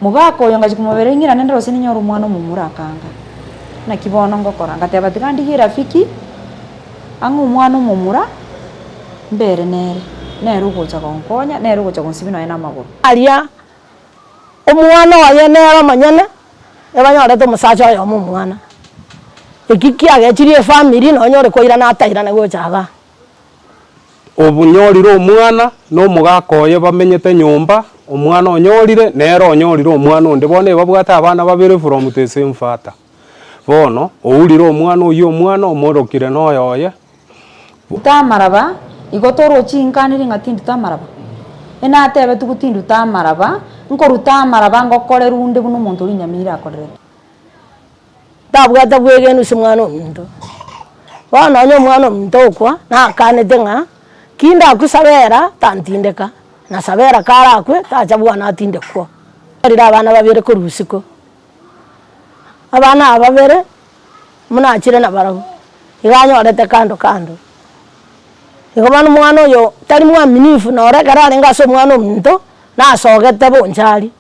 Mogaka oyo ngachia komobera ing'irane ndorose ninyore omwana omomura akanga. Naki bono ngokora? Ngateba tiga ndigie erafiki ang'e omwana omomura mbere nere, nere ogocha gonkonya, nere ogocha gonsibia nonya na amagoro. Aria omwana oye nere omonyene, ebanyorete omosacha oyomo omwana. Eki kiagechirie efamiri nonya ore koirana atairane gocha igaa. Obonyorire omwana, na omogaka oye bamenyete nyomba, omwana onyorire, nere onyorire omwana onde. Bono ebabwate abana babere from the same father. Bono, ourire omwana oyio omwana omorokire na oyoye. Ruta amaraba, igo torochi inkaniri ng'a tinduta amaraba? Enatebetigwe tinduta amaraba, nkoruta amaraba ngokorerwa onde buna omonto oria Nyamira akorerete. Tabwate bwegenu ase omwana ominto. Bono onye omwana ominto okwa, nakanete ng'a ki ndakwe Sabera tantindeka, na Sabera karakwe tacha bwana atindekwo. Rire abana babere korwa isiko, abana aba babere buna achire nabarabwo, iga anyorete kando kando. Igo bono omwana oyo tari mwaminifu nore ekero arenge ase omwana ominto, nasogete bonchari.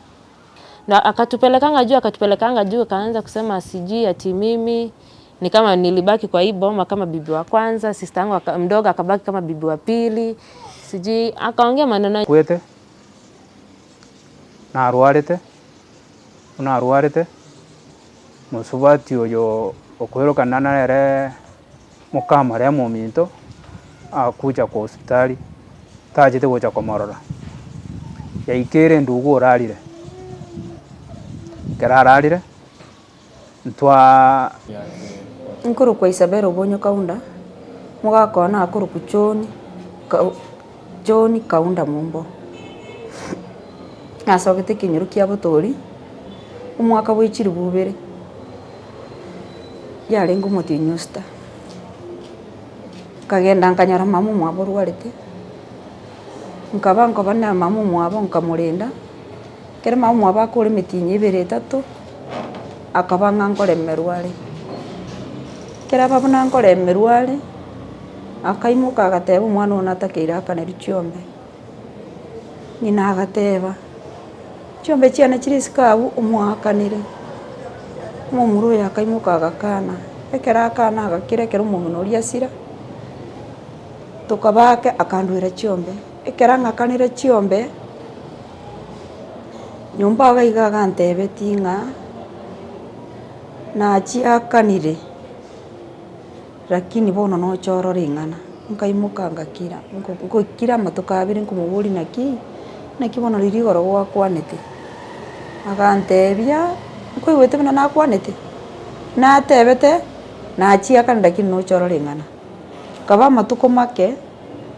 Na akatupelekanga juu akatupelekanga juu akaanza kusema sijui ati mimi ni kama nilibaki kwa hii boma kama bibi wa kwanza, sister yangu mdogo akabaki kama bibi wa pili, sijui akaongea maneno. Kwete, narwarete, buna arwarete, mosubati oyo okwerokana nere mokamare omominto, akucha kwa hospitali, tachete gocha komorora, yaikeire endugu orarire, ekero ararire, ntwaa. Nkorokwa Isabella Obonyo Kaunda, omogaka one akorokwa John John Kaunda Mumbo. Nasogete ekenyoro kia Botori, omwaka bwa chilifu ibere, yarenge omotienyi o sita. Nkagenda nkanyora mama omwabo orwarete, nkaba nkoba na mama omwabo nkamorenda, ekero mama omwabo akore emetienyi ebere etato, akaba ng'a nkoremerwa are. Ekero aba buna nkoremerwa are, akaimoka agateba omwana oyo natakeire akanerwe chiombe. Ng'ina agateba, chiombe chiane chire isiko abwo omoakanere. Omomura oyo akaimoka agakana, ekero akana agakira ekero omong'ina oria asira, tokaba ake akanduera chiombe, ekero ang'akanire chiombe, nyomba iga iga agantebetie ng'a nachiakanire. Lakini bono noche orore ring'ana, nkaimoka ngakira, nko ngokira amatuko abere nkomoboria naki, naki bono riria igoro gwakwanete? Agantebia, nkoigwete buna nakwanete? Natebete, nachiakana lakini noche orore ring'ana. Nkaba amatuko make,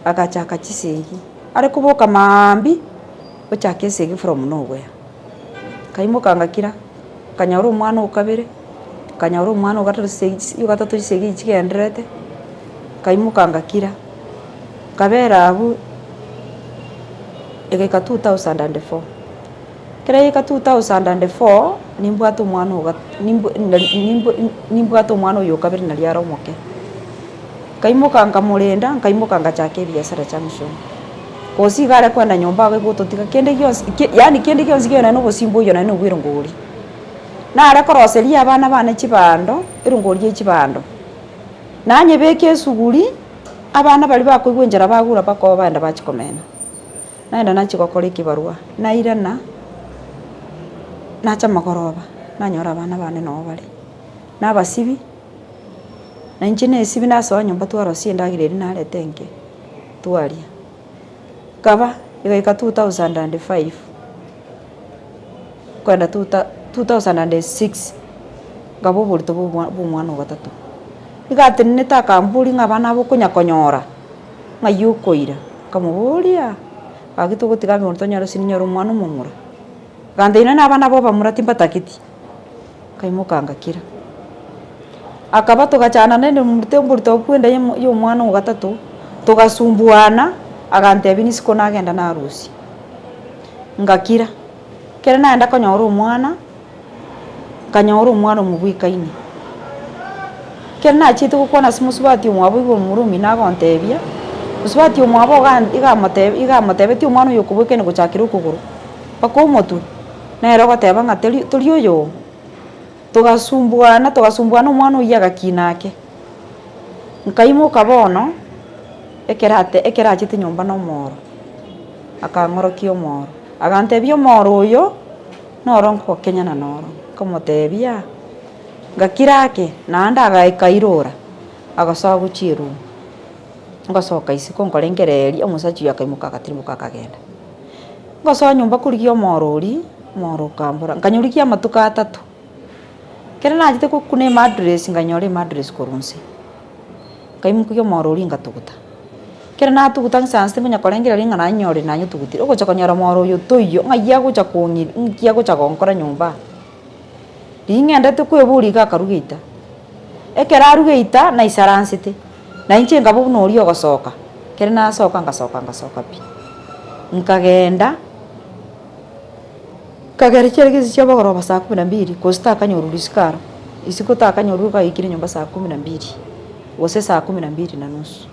agachaka chisegi, are koboka maambia, ochaka esegi from nowhere. Nkaimoka ngakira, nkanyora omwana o kabere, nkanyora omwana o gatato chisegi o gatato chisegi chigendererete, nkaimoka ngakira, nkabera abwo egaika 2004. Ekero yaika 2004, nimbwate omwana o gat nimbwe nari nimbwe nimbwate omwana oyo o kabere nari are omoke. Nkaimoka nkamorenda, nkaimoka ngachaka ebiasara junction. Gose iga are kwenda nyomba aye gototiga kende gionsi ki yaani kende gionsi kegenda na obosimba oywo naende nobwo erongori. Nare koroseria abana bane chibando, erongori ye chibando, nanyebeka esuguri, abana baria bakoigwa enchara bagura mpaka baenda bachia komena. Naenda nachia gokora ekibarua, nairana, nacha magoroba, nanyora abana bane noo bare, nabasibi. Na inche nesibi nasoa nyomba twarosia endagera eria nareta enke, twaria. Nkaba egaika 2005, kogenda two thou 2006, nkaba oborito bwa omwa bwa omwana ogatato. Nigo atenenete akamboria ng'a abana aba okonya konyora, ng'ai okoira? Nkamoboria, gaki togotiga ime tonyore ase ninyore omwana omomura. Agantebia nonye na abana aba abamura timbatageti. Nkaimoka ngakira. Akaba togachana naende omorte oborito bw'enda ya omwana o gatato, togasumbuana, agantebia nisiko nagenda narusia. Ngakira, ekero naenda konyora omwana, nkanyora omwana omobwekaine. Ekero nachiete gokwana ase mosubati omwabo igoro momura omino agontebia, mosubati omwabo iga iga amotebi iga amotebetie omwana oyo okobwekaine gochakera okogoro mpaka omotwe. Nere ogoteba ng'a tori tori oyoo, togasumbuana togasumbuana omwana oyio agakina ake. Nkaimoka bono, ekero ate ekero achete nyomba na omoro, akang'orokia omoro, agantebia omoro oyo, noro nkokenyana noro, nkamotebia, ngakira ake, naende agaikairora, agasoa gochia eroom. Ngosoka isiko nkorengereria, omosacha oyio akaimoka agatirimboka akagenda. Ngosoa nyomba korigia omoro oria, omoro okambora, nkanyorigia amatuko atato. Ekero nachete gokuna emattress nkanyora emattress korwa inse, nkaimokia omoro oria ngatuguta. Ekero natuguta nsansete ngonya korengereria ng'a nanyorire nanyotugutire, ogocha konyora omoro oyo toiyo, ng'ai agocha kong'ira nki agocha gonkora nyomba aa. Riria ng'endete kweboria iga akarwa geita, ekero arwa geita naisaransete, na inche nkaba buna oria ogosoka, ekero nasoka ngasoka ngasoka pi. Nkagenda, nkagenda chiarenge chinsa chia bogoroba saa kumi na mbili, gose takanyorwa risiko aro, isiko takanyorwa iga aikire nyomba saa kumi na mbili, gose saa kumi na mbili na nusu.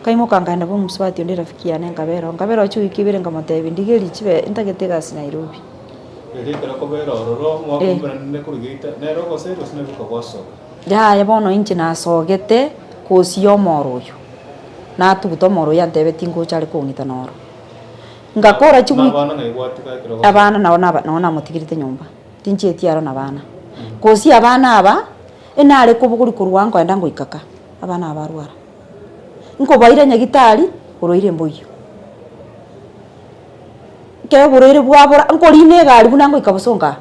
Nkaimoka nkaenda bwa omosubati onde erafiki yane nkabera oo, nkabera oo chiwiki ibere nkamotebia ndigerie chibe ntagete egasi Nairobi. Erio ekero kobera ororo, mwakumberanire korwa geita, nere ogoseria gose nere okogwasoka. Yaya bono inche nasogete kosia omoro oyo, natuguta omoro oyo antebetie ngocha are kong'ita noro. Ngakora chiwiki Nabana ng'ai gwatiga ekero ogosoka? Abana nabo naba nabo namotigerete nyomba, tinchieti aro nabana. Kosia abana aba, enare kobogoria korwa nkoenda ngoika ka, abana aba barwara. Nkobaira nyagitari, borwaire mboiyo. Ekero oborwaire bwabora, nkorina egari buna ngoika bosongo aa,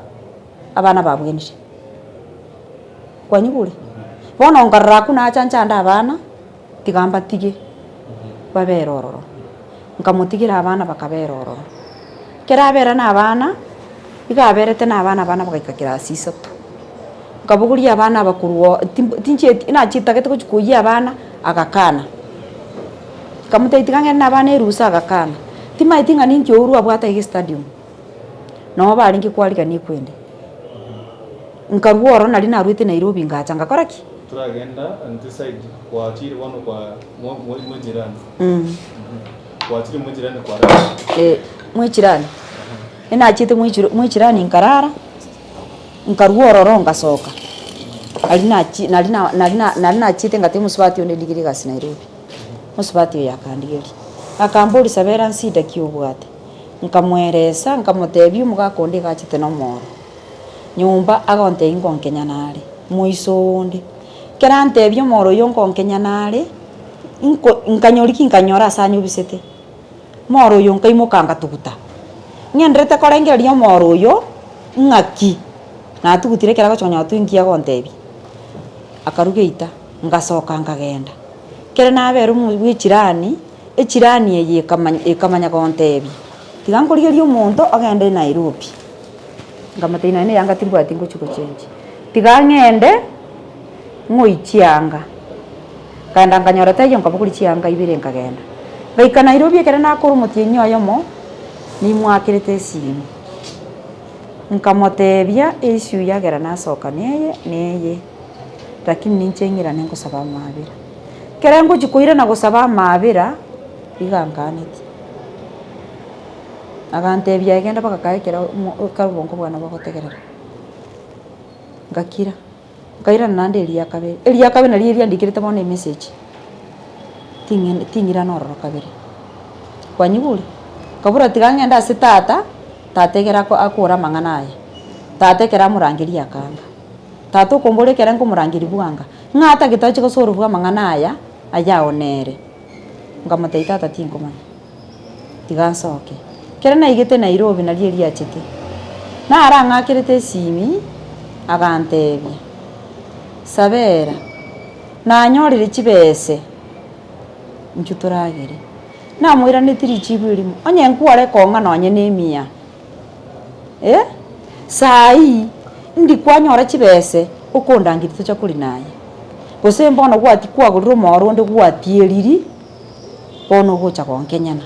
abana babwenire. Kwanyigure? Bono nkarora akwo nacha nchande abana, tiga mbatige babere ororo. Nkamotigera abana bakabera ororo. Ekero abera na abana, iga aberete na abana, abana bagaika class isato. Nkabogoria abana aba korwa oo timb tinchieti nachitagete gochia koyia abana, agakana. Nkamotebia tiga ng'ende na abana erusa agakana. Timaeti ng'a ninki ouru abwate aiga estadium, noo barenge kwarigania ekwende. Nkarwa ororo naria naruete Nairobi ngacha ngakora ki? Toragenda intwe side gwachire bono kwa mwa mwa mwechirani gwachire mwechirani kwarara. Eh, mwechirani, enachiete mwechiro mwechirani nkarara. Nkarua ororo ngasoka, aria nachi nari na nari na nari nachiete ngatebia omosubati onde ndigerie egasi Nairobi, omosubati oyo akandigeria, akamboria Sabera nsida ki obwate? Nkamoeresa nkamotebia omogaka onde iga achete na omoro, nyomba agontebia ngonkenyana are, moiso onde. Ekero antebia omoro oyio ngonkenyana are, nko nkanyoria ki nkanyora ase anyobisete. Omoro oyo nkaimoka ngatuguta, ng'enderete korengereria omoro oyo ng'aki, natugutire ekero agocha konyora twe nki agontebia. Akarwa geita, ngasoka nkagenda. Ekero nabera omo bwa echirani, echirani eye ekamanya ekamanya gontebia, tiga nkorigerie omonto ogende Nairobi. Nkamotebia nonye na eyanga timbwati ngochi gochenji, tiga ng'ende ng'oyi chianga. Nkaenda nkanyora taiyo nkabogoria chianga ibere nkagenda. Ngaika Nairobi ekero nakora omotienyi oyomo, nimwakerete esimi, nkamotebia issue yagera nasoka neye neye, lakini ninche ng'irane ngosaba amaabera. Ekero ngochia koirana gosaba amaabera, iga ankanetie, agantebia aye genda mpaka kae ekero omo ekero obongo bwane bogotegerera, ngakira. Nkairana naende eria kabere, eria kabere naria eria ndikerete bono emessage, ting'ende ting'irana ororo kabere. Kwanyigure? Nkabora tiga ng'ende ase tata, tata ekero ako akore amang'ana aya, tata ekero amorangeria akanga. Tata okomboria ekere nkomorangeria bwanga, ng'a atagete ache gosolve amang'ana aya, aya one ere. Nkamotebia tata tinkomanya, tiga nsoke. Ekero naigete Nairobi nario eria achete, narang'akerete esimi, agantebia, Sabera, nanyorire chibese inchuo toragere. Namoiranetie richibu erimo, onye nkware kong'a nonye na emiya, eh, saii ndi kwanyora chibese okondangeria tocha korina aye, gose mbono gwati kwagorire omoro onde gwatieriri. Bono ogocha gonkenyana.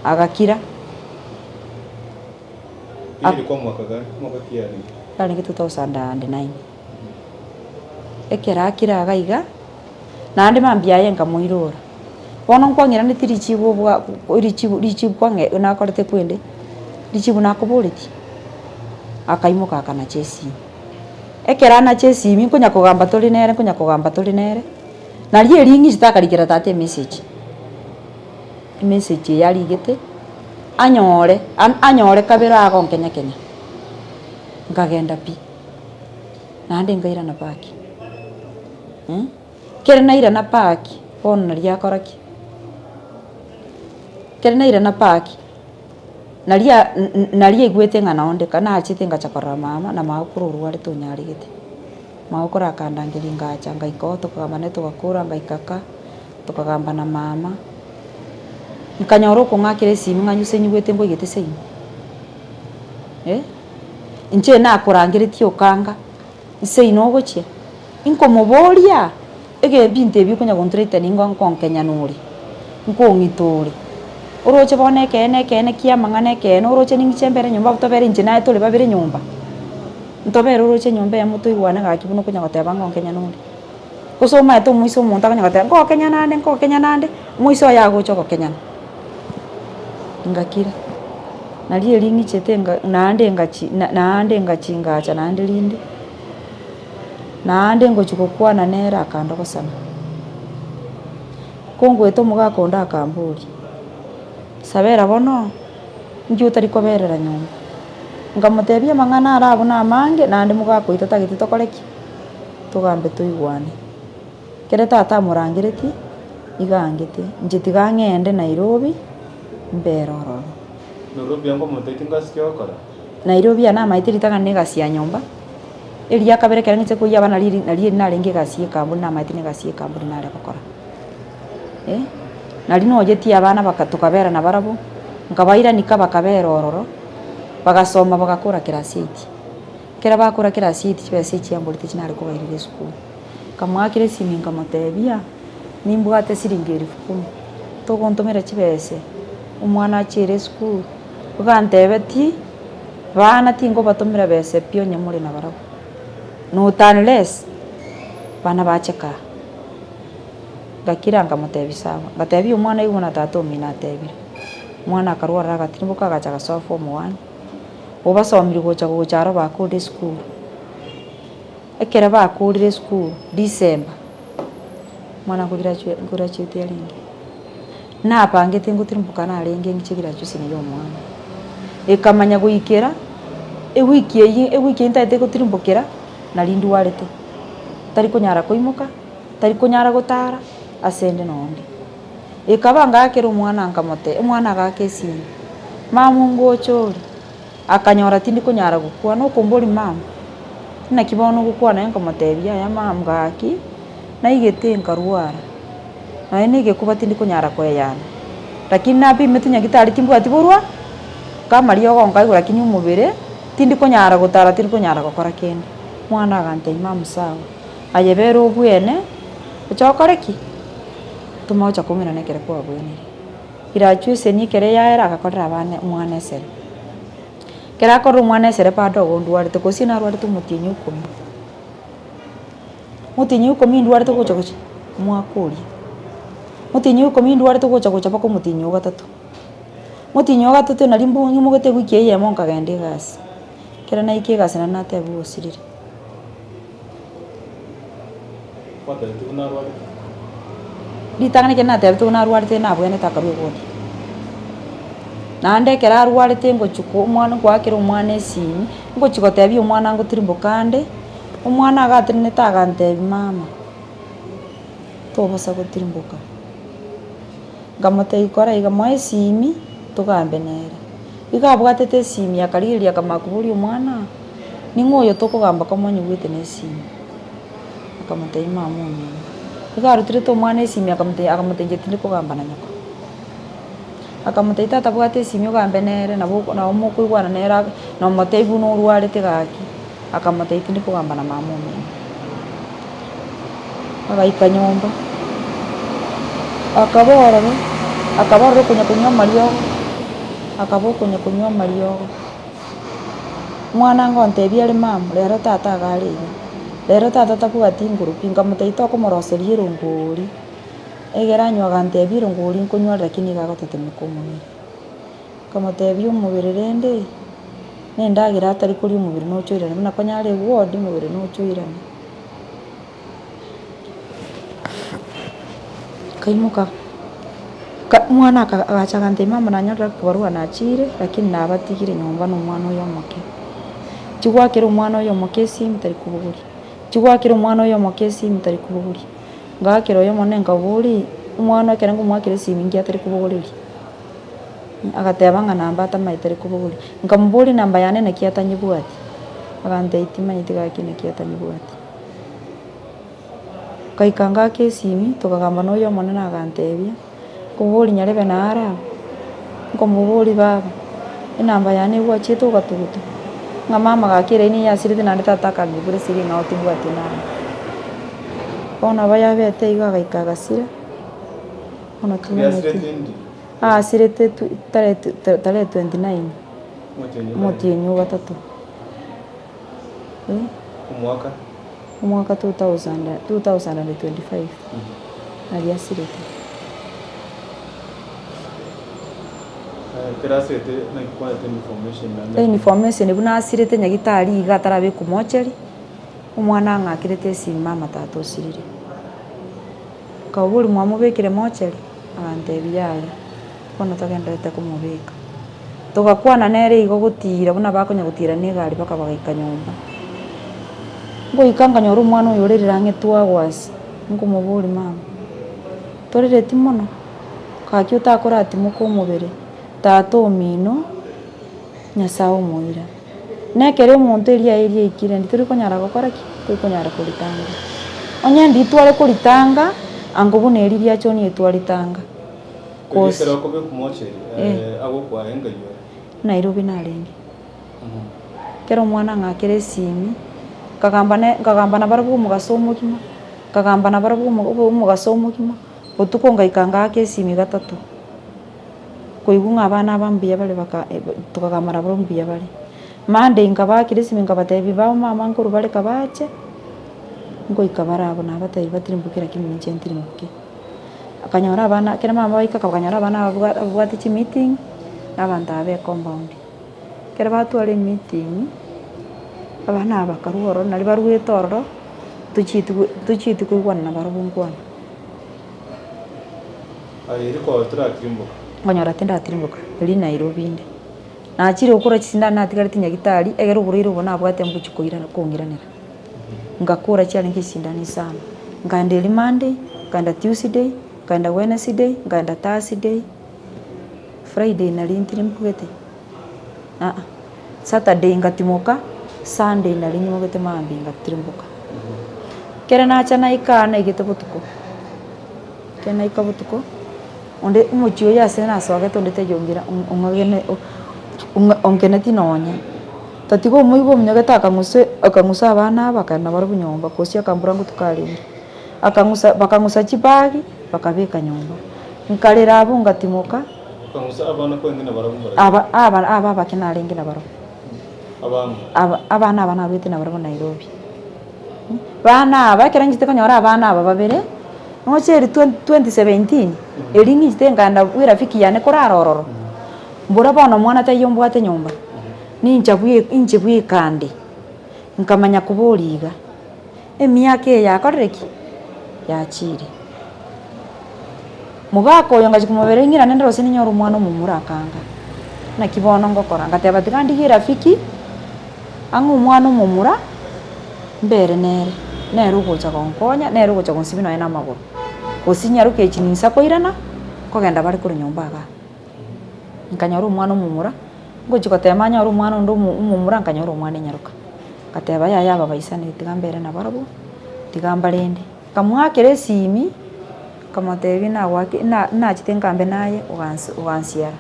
Agakira. Eyio ilikuwa mwaka gani? Mwaka ki yarenge? Yarenge 2009. Ekero akire iga iga, naende mambia aye nkamoirora. Bono nkwang'iranetie richibu obwa richibu richibu kwang'e nakorete kwende, richibu nakoboretie? Akaimoka akanacha esimi. Ekero anacha esimi nkonya kogamba tore nere nkonya kogamba tore nere, nario ering'isete akarikera tata emessage, emessage eye arigete, anyore anyore kabere agonkenya kenya, nkagenda pi, naende nkairana back Kere nairana park, bono naria akora ki? Kere nairana park, naria naria aigwete ng'a nonde ka nachete ngacha korora mama, na magokoro orwarete onyaregete. Magokoro akandangeria ngacha ngaika oo tokagamba naye togakora ngaika ka, tokagamba na mama, nkanyora okong'akera esimi ng'a nyuse nyigwete nkoigete seino, eh, inche nakorangeretie okanga. Nseino ogochia, inkomoboria, Ebinto ebi okonya gontoreita ningo nkonkenyana ore, nkong'ita ore? Oroche bono ekeene ekeene ki'amang'ana ekeene, oroche ning'iche mbere nyomba abwo tobere inche naye tore babere nyomba? Ntobere oroche enyomba eyemo toigwane gaki buna okonya goteba ngonkenyana ore. Gose omanyete omoisia omonto akonya goteba nkokenyana ande nkokenyana ande, omoisia oye agocha ogokenyana. Ngakira. Nario erio ng'ichete nga naende ngachi naende ngachi ngacha naende rinde, naende ngochia gokwana nere akandogosana. Ko ngoeta omogaka onde akamboria, Sabera bono, inki otari koberera nyomba? Nkamotebia amang'ana aro abwo namange naende mogaka oito tagete tokore ki? Togambe toigwane. Ekero tata amorangeretie, iga angete, inche tiga ng'ende Nairobi, mbere ororo. Nairobi ango omonto ngasi ki ogokora? Nairobi aa namaete ritang'ani na egasi ya nyomba, eria kabere ekero ng'echete koyia abana riri nario eri narenge egasi ya ekambuni namaete na egasi ya ekambuni nare gokora eh. Nario noyetie abana baka tokabera nabarabwo, nkabairani ka bakabera ororo, bagasoma bagakora class eight. Ekero bakora class eight chibesa echi chiamborete chinare kobairera esukuru. Nkamoakera esimi nkamotebia, nimbwate siringi elfu kumi, togontomera chibese, omwana achiere esukuru, ogantebetie, bana tingobatomera bese pi onye more nabarabwo, not unless bana bache kaa. Ngakira nkamotebia sawa, ngatebia omwana aigwe buna tata omino atebire. Omwana akarwara agatirimboka agacha agasoa form one, obasomirie gocha gocha aro bakorire esukuru. Ekero bakorire esukuru December, omwana nkograduate arenge, nabangete ngotirimboka narenge ng'iche graduation ya omwana. Ekamanya goikera, ewiki eywo ewiki eywo ntagete gotirimbokera, nari ndwarete, ntari konyara koimoka, ntari konyara gotara, ase ende nonde. Ekaba ngakera omwana nkamotebia, omwana agaka esimi, mama ngocha ore. Akanyora tindi konyara gokwana, okomboria mama, naki bono ogokwana aye nkomotebia yaya mama gaki, naigete nkarwara, nonya na egekuba tindi konyara koeyana, lakini napimetwe nyagetari timbwati borwa, nkamariogo nkaigwa lakini omobere, tindi konyara gotara tindi konyara gokora kende. Omwana agantebia mama sawa, aye bera obwene, oche okore ki? Toma gocha koumerana ekero kwabwenire. Graduation ekero yaera agakorera abana omwana esere. Ekero akorire omwana esere bado igo ndwarete gose narwarete omotienyi o ikomi. Omotienyi o ikomi ndwarete gocha gocha omwaka oria, omotienyi o ikomi ndwarete gocha gocha mpaka omotienyi o gatato. Omotienyi o gatato nari mbu ng'imogete ewiki eyemo nkagenda egasi, ekero naika egasi naende natebiwa osirire. Gwatebetigwe narwarete? Ritang'ani ekero natebetigwe narwarete nabwenerete akarwa ewodi. Naende ekero arwarete ngochia ko omwana nkoakera omwana esimi, ngochia gotebia omwana ngotirimboka ande, omwana iga atenenete agantebia mama, tobasa gotirimboka. Nkamotebia kora iga moe esimi, togambe nere. Iga abwatete esimi akarigereria akamanya koboria omwana. Ning'o oyo tokogamba komonyigwete nesimi? Akamotebia mama omino. Iga aruterete omwana esimi akamotebia akamotebia inche tindi kogamba na nyoko. Akamotebia tata bwata esimi ogambe nere nabo nabo mokoigwana nere ag nomotebia buna orwarete gaki. Akamotebia tindi kogamba na mama omino. Agaika nyomba, akaba ororo, akaba ororo okonya konywa amariogo, akaba okonya konywa amariogo. Omwana ngontebia are mama, rero tata iga are iga, rero tata tabwati nguru pi, nkamotebia tokomoroseria erongori. Egere anywe agantebia erongori nkonywa are lakini nigo agotetemeka omobere. Nkamotebia omobere rende, na endagera atari koria omobere noche oirane buna konya are eward omobere noche oirane. Nkaimoka, nka omwana aka agacha agantebia mama nanyorire ekibarua nachire lakini nabatigire nyomba na omwana oyo omoke. Chigwakera omwana oyo omoke esimi tari kobogoria, chigwakera omwana oyo omoke esimi tari kobogoria. Ngaakera oyomo one nkaboria, omwana ekero nkomoakera esimi inki atari kobogoreria? Agateba ng'a namba atamaete tari kobogoria. Nkamoboria namba yane naki atanyebwati, agantebia timanyeti gaki naki atanyebwati. Nkaika ngaaka esimi, tokagamba na oyo omonene agantebia, nkomoboria nyarebe nare aba, nkomoboria baba, enamba yane egwachiete ogatuguta, ng'a mama gaki eraini eye asirete naende tata akang'igura esiri eng'ao timbwati enamba. Bono aba yabete igo agaika agasira, bono timanyeti, Yasirete ndi? asirete twe tarehe tarehe 29, omotienyi o gatato, eh. Omwaka? Omwaka 2000 2025 naria asirete. Ekero asirete naki kwanete information naende? Information buna asirete nyagitari iga atarabekwa mochari, omwana ang'akerete esimi mama tata osirire. Nkaboria mwamobekire mochari? Agantebia yaya, bono togendererete komobeka. Togakwana nere igo gotiira buna bakonya gotiira na egari mpaka bagaika nyomba. Ngoika nkanyora omwana oyo orerire ang'e twagwasi, nkomoboria mama, torereti mono? Gaki otakoratimoka omobere, tata omino, Nyasae omoira. Nekero omonto eria riaikire nditori konyara gokora ki? Tori konyara koritanga. Onye nditware koritanga, ango buna eria riacha onye twaritanga. Erio Kosi. ekero okobekwa mocheri, Eh. agokwa enga igoro. Nairobi narenge. Ekero omwana ang'akera esimi, nkagamba ne nkagamba nabarabwo omogaso omogima, nkagamba nabarabwo omo omogaso omogima, botuko ngaika ngaaka esimi gatato, koigwa ng'a abana aba mbuya bare baka tokagamba nabarabwo mbuya bare. Monday nkabaakera esimi nkabatebia baba mama nkorwa bare kabache, nkoika bare abwo nabatebia batirimboke lakini ninche ntirimboke. Akanyora abana, ekero mama baika akanyora abana aba babwate chimeeting, na abanto aba be ecompound. Ekero batwara emeeting, abana aba bakarwa ororo naria barwete ororo, tochieti tochieti koigwana nabarobwo nkwana. Aye eri koo toratirimboka. Nkonyora tindatirimboka, erio Nairobi inde. Nachire gokora chisindano natigareti nyagetari, ekero oborwaire obo nabwate mbochi koirana kong'iranera. Ngakora chiarenge chisindano isano, nkaenda eria Monday, nkaenda Tuesday, nkaenda Wednesday, nkaenda Thursday, Friday naria ntirimbogete aa, Saturday ngatimoka, Sunday naria nyimogete mambia ngatirimboka. Ekero nacha naika aa naigete botuko, ekero naika botuko, onde omochie oyo ase nasogete onde taiyo ongira ong'agene ongeneti nonye. Tatiga omoigwa omunyagete akang'usa akang'usa abana aba akaenda nabarobwo nyomba gose akambora ngotuko arenge. Akang'usa bakang'usa chibagi, bakabeka nyomba. Nkarera abwo ngatimoka, Okang'usa abana kwarenge nabarabwo mbarabwo? aba aba aba abake narenge nabarobwo. Abana? Aba abana aba narwete nabarobwo Nairobi. Bana aba ekero nchete konyora abana aba babere, noche eri 2017, eri ng'ichete nkaenda bwa erafiki yane korara ororo, mbora bono omwana taiyo mbwate nyomba. Nincha bwe inche bweka nde, nkamanya koboria iga, emiaka eye yakorire ki? Yachire. Mogaka oyo ngachia komobera ing'irane ndore gose ninyore omwana omomura akanga, naki bono ngokora? Ngateba tiga ndigie erafiki, ang'e omwana omomura, mbere nere, nere ogocha gonkonya, nere ogocha gonsibia nonye na amagoro, gose nyaroke echi ninsa koirana, nkogenda bare korwa nyomba igaa. Nkanyora omwana omomura, ngochia gotema nyore omwana onde omo omomura nkanyora omwana enyaroka. Ngateba yaya aba baisanire tiga mbere nabarobwo, tiga mbarende. Nkamoakera esimi, nkamotebia nagoaki na nachete nkambe naye ogansi ogansiara.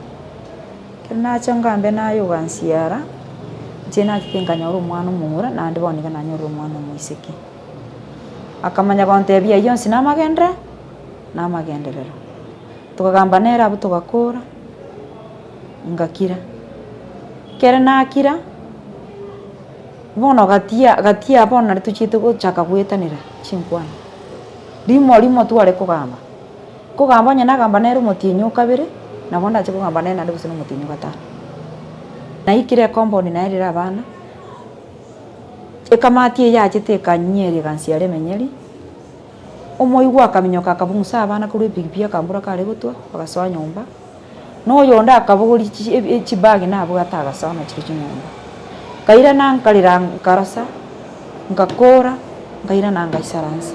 Ekero nacha nkambe naye ogansiara, inche nachete nkanyora omwana omomura naende bono iga nanyorire omwana omoiseke. Akamanya gontebia ayio onsi namagenderero, namagenderero. Tokagamba nere abwo togakora, ngakira. Ekere nakira, bono gatia gatia bono nari tochiete gochaka goetanera chinkwana. Rimo rimo tware kogamba. Nkogamba onye nagamba nere omotienyi o kabere, nabo ndache kogamba nere naende gose na omotienyi o gatano. Naikire ecompoundi naerire abana, ekamati eye yachete ekanyiyeria egansiara emenyeri, omoigwa akaminyoka akabung'usa abana korwa epikipiki akambura kare gotwa, bagasoa nyomba, na oyonde akabogoria chi ebi chibag nabwate agasoa nachirochio chinyomba. Nkairana nkarera nkarosa, nkakora, nkairana ngaisaransa.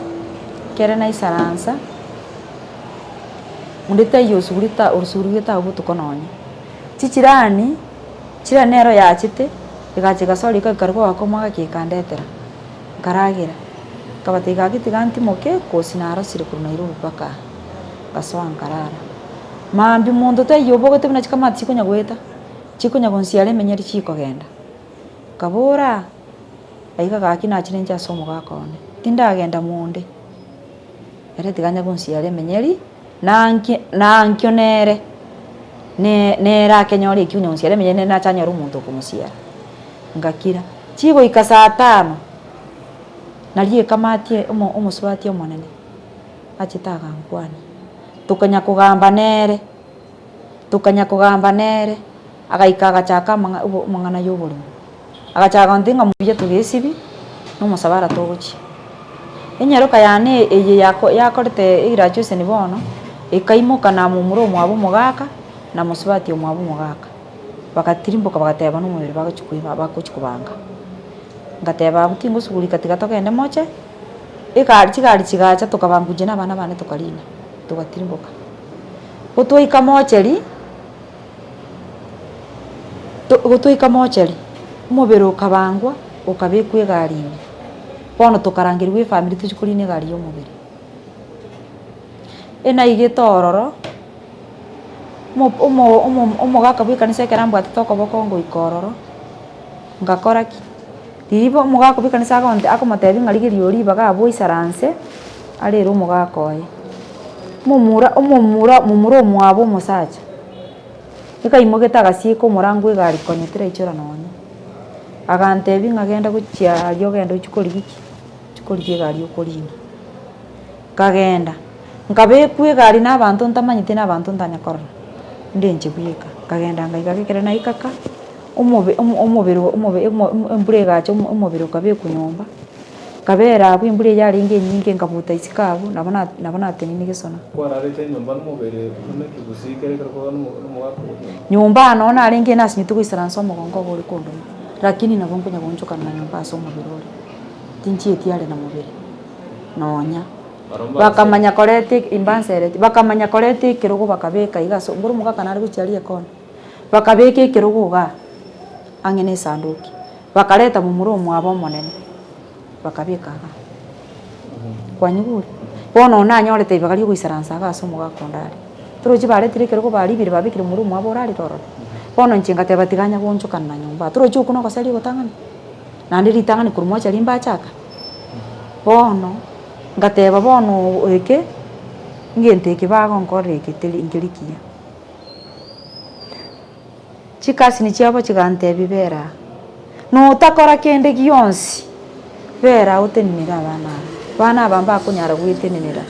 Ekere naisaransa, onde taiyo osugurete osurugete abwo botuko nonye. Chichirani, chirani nero yachete, egacha egasoa riko ekarwa goaka omwaka ekandetera, nkaragera, nkabatebia gaki tiga ntimoke kosi narosire korwa Nairobi mpaka aa, ngasoa nkarara. Mambia monto taiyo obogete buna chikamati chikonya goeta, chikonya gonsiara emenyeri chikogenda, nkabora, aiga gaki nachire inche ase omogaka one, tindagenda monde, ere tiga anya gonsiara emenyeri. Nanki nankio nere, ne nere akenyore ekio onye gonsiara emenyene nere nache anyore omonto okomosiara. Ngakira, chigoika saa tano, nario ekamati omo omosubati omonene, achete agankwania, tokanya kogamba nere, tokanya kogamba nere, agaika agachaka amang'a obo amang'ana ya oborimo. Agachaka gontebia ng'a mbuya togesibi, na omosabara togochia. Enyaroka yane eye yako yakorete egraduation bono, ekaimoka na momura omwabo omogaka, na mosubati omwabo omogaka. Bagatirimboka bagateba na omobere bagochi koiba bagochi kobanga. Ngateba abwo tingosugurika tiga togende moche, egari chigari chigacha tokabangwa inche na abana bane tokarina, togatirimboka. Gotwaika mocheri. Gotoika mochari, omobere okabangwa, okabekwa egari ime. Bono tokarangerigwa efamiri tochie korina egari ya omobere. Enaigete ororo, omo omo omo omogaka bwa ekanisa ekero ambwatete okoboko ngoika ororo, ngakora ki? Riria bo omogaka bwa ekanisa agonte akomotebia ng'a rigerio oria ribaga abwo oisaranse, arere omogaka oye. Omomura omomura momura omwabo omosacha, ekaimogete agasieka omorango egari konya teraichora nonye. Agantebia ng'a genda gochia aria ogende ochie korigia ki? Ochie korigia egari okorina. Nkagenda, nkabekwa egari na abanto ntamanyeti na abanto ntanya korora, inde inche bweka. Nkagenda ngaika ekero naika ka, omobe omo omobere omobe omo embura egacha omo omobere okabekwa nyomba. Nkabera abwo embura eyio yarenge enyinge nkabuta isiko abwo, nabo na nabo natenenia gesona. Kwararete nyomba nomobere buna ekegusii kere ekero kwaba nomogaka oria. Nyomba noo narenge nasinyete goisaransa omogongo obo ore kondoma, lakini nabo nkonya goonchokana na nyomba ase omobere ore, tinchieti are na mobere nonya. Bakamanya koreta eke mbansereti, bakamanya koreta ekerogo bakabeka iga ase mboro omogaka nare gochia aria ekona, bakabeka ekerogo igaa ang'e na esanduki. Bakareta momura omwabo omonene, bakabeka igaa. Kwanyigure? Bono nanyorete ribaga riogoisaransa iga ase omogaka onde are. Torochi baretire ekerogo baribire babekire momura omwabo orarire ororo. Bono inche ngateba tiga anya goonchokana na nyomba aa. Torochi okwo nogoseria ogotang'ani? Naende ritang'ani korwa mocha rimbachaka. Bono, ngateba bono eke, ngento eke bagonkorera eke teri nkeri kiya. Chikasini chiabo chigantebia, Bera aa, notakora kende gionsi, bera aa otenenere abana aba. Abana aba mbakonyara gwetenenera,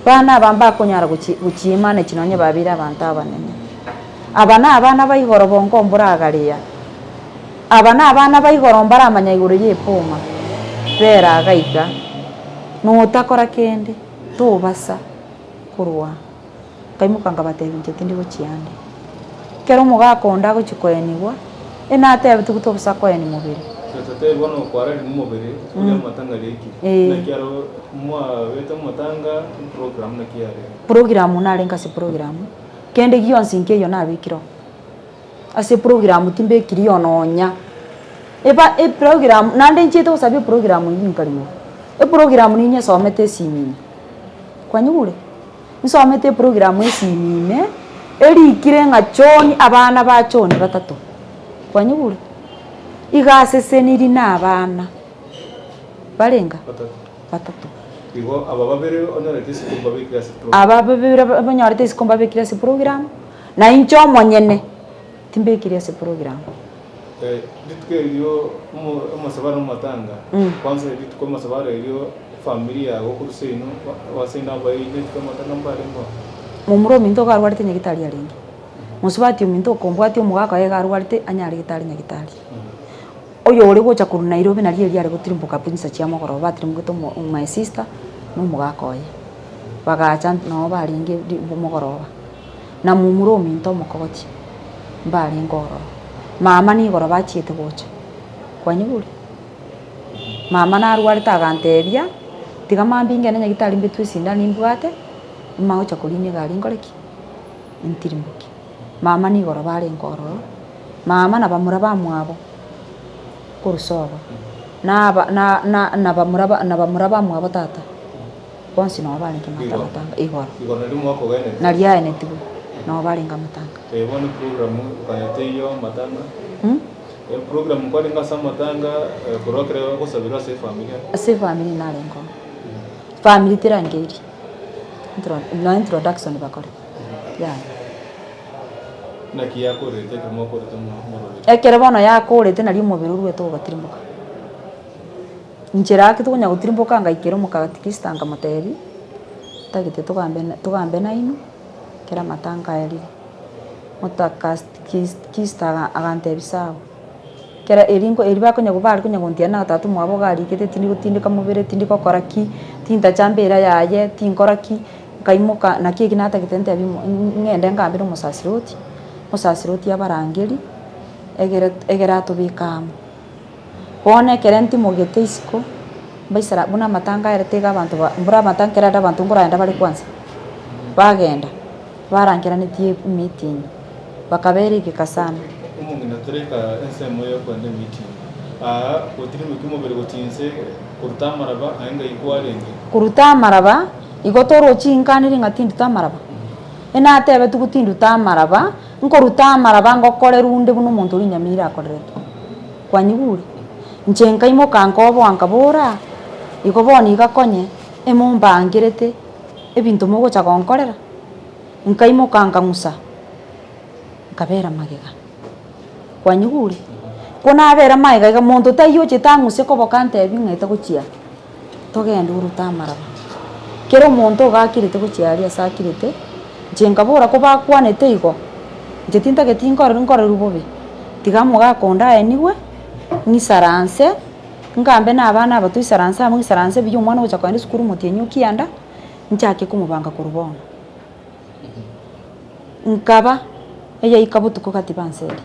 abana aba mbakonyara gochi gochiemanechi nonye babeire abanto abanene. Aba na abana ba igoro bongo mboragareya, aba na abana ba igoro mbaramanya igoro y'epoma, bera iga iga, notakora kende, tobasa korwa. Nkaimoka nkabatebia inche tindi gochia ande. Ekero omogaka onde agochia koenigwa, enatebetigwe tobosa koenia mobere. Totebe bono kwararire omobere oria amatanga riaikire. Eh. Naki aro mwabete amatanga program naki yarenge. Program narenge ase program, kende gionsi nkeiyo nabekire oo. Ase program timbekiri oo nonya, eba eprogram naende nchiete gosaba eprogram eywo nkarimoka. Eprogram ninyesomete esimi ime, kwanyigure? Nsomete eprogramu esimi ime, erikire ng'a John abana ba John batato, kwanyigure? Iga aseseniri na abana barenga? Batato. Batato. Igo aba babere onyorete isiko mbabekire ase program. Aba babere banyorete isiko mbabekire ase program, na inche omonyene timbekiri ase program. Rituko erio omosabaro nomatanga, kwanza rituko omosabaro erio efamiri yago korwa seino, abasaini abaino rituko amatanga mbarengeo. Momura ominto iga arwarete nyagitari arenge, mosubati ominto okombwatia omogaka oye iga arwarete anyaregete are nyagitari. Oyo ore gocha korwa Nairobi nario erio are gotirimboka pi chinsa chia mogoroba batirimogete omo my sister na omogaka oye, bagacha noo barenge ri mogoroba. Na momura ominto omokogoti mbarenge ororo. Mama nigoro bachiete gocha, kwanyigure? Mama narwarete agantebia, tiga mambia ingende nyagitari mbetwe esindani nimbwate, nimanye gocha korina egari nkore ki? Ntirimboke. Mama nigoro barenge ororo, mama na bamura bamwabo korwa sobo, na aba na na na bamura ba na bamura bamwabo tata, bonsi nabo barenge Igoro. amatanga igoro. Igoro nario mwakogenete. Nario aenetigwe, nabo barenge amatanga. Eh, bono eprogram okanya teiyo amatanga. Eprogram kwarenge ase amatanga korwa ekero ogosabirwa ase efamilia. Ase efamiri narenge oo, famiri terangeiri, intro no introduction bakore, yaya. Naki yakorete ekero mwakorete omoroberi? Ekero bono yakorete nario omobere oruete ogatirimboka. Inche gaki tokonya gotirimboka ngaikera omokatikista nkamotebia, ntagete togambe togambe nainwe, ekero amatanga aerire. Omokatikista agantebia sawa, ekero eri eri bakonya bare konya gontiana na tata omwabo iga arikete tindi gotindeka mobere, tindi gokora ki, tintacha mbera yaye, tinkora ki, nkaimoka naki eki natagete ntebi ng'ende ngambere omosasiroti, omosasiroti abarangeri, egere egere atobeke amo. Bono ekere ntimogete isiko, mbaisara buna amatanga aerete iga abanto ba mbura amatanga ekero aerete abanto nkoragenda bare kwansa, bagenda, barangeraneti emeeting, bakabera egeka sana. Omong'ina toreka ensemo yokoenda emeeting, aa gotirimeka omobere gochia inse koruta amaraba aye ngai kwarenge. Koruta amaraba, igo torochi inkaniri ng'a tinduta amaraba? Enatebetigwe tinduta amaraba, Nkoruta amaraba ngokorerwa onde buna omonto oria Nyamira akoreretwe. Kwanyigure? Inche nkaimoka nkoboa nkabora, igo bono iga konye emombangerete ebinto mogocha gonkorera? Nkaimoka nkang'usa, nkabera magega. Kwanyigure? Ko nabera magega iga monto taiyo ochete ang'use koboka antebi ng'aete gochia togende orute amaraba. Kera omonto iga akirete gochia aria ase akirete, inche nkabora kobakwanete igo, inche tintageti nkore nkorerwe bobe, tiga omogaka onde aenigwe, ng'isaranse, ngambe na abana aba toisaranse amo ng'isaranse buya omwana ogocha kogenda esukuru omotienyi o kianda, nchake komobanga korwa bono. Nkaba, eyaika botuko gati banseria.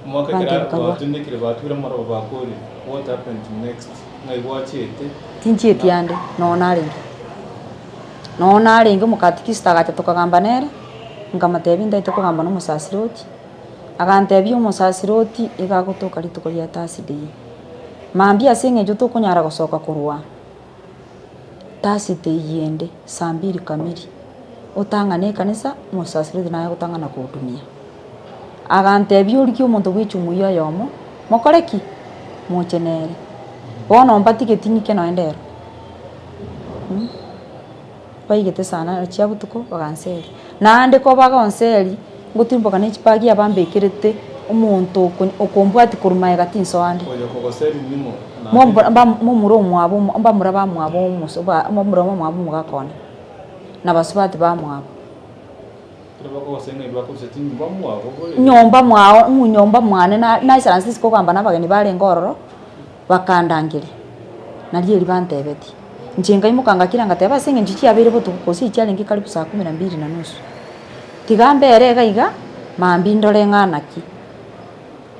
Omwaka Abanto ekero bakarua. batindekire batwire amaroba bakorire, what happened next? Ng'ai gwachiete? Tinchieti ande, noo narenge. Noo narenge omokatikista agacha tokagamba nere, nkamotebia ntaete kogamba na omosasiroti, agantebia omosasiroti iga agotoka rituko ria Thursday. Mambia ase eng'encho tokonyara gosoka korwa Thursday eyende saa mbili kamili, otang'ane ekanisa, omosasiroti naye agotang'ana kogotumia. Agantebia origie omonto bwa echumuiya oyomo, mokore ki? Moche nere. Bono mbatigeti ng'ike nonye ndero mh, baigete saa nane chia botuko baganseria. Naende ko bagonseria, ngotimboka ne chibagi abambekerete omonto oko okombwatia korwa magega tinsoa nde. Oyo okogoseria ning'o? Mombura mba momura omwabo omo mbamura bamwabo omoso ba mbamura bamwabo omogaka one, na basubati bamwabo. Nyomba mwao ng'u nyomba mwane na naisaranse ase kogamba na abageni barenge ororo, bakandangeria, nario erio bantebetie. Inche nkaimoka ngakira ngateba ase eng'encho chiabeire botuko gose chiarenge karibu saa kumi na mbili na nusu, tiga mbere iga iga, mambia ndore ng'a naki.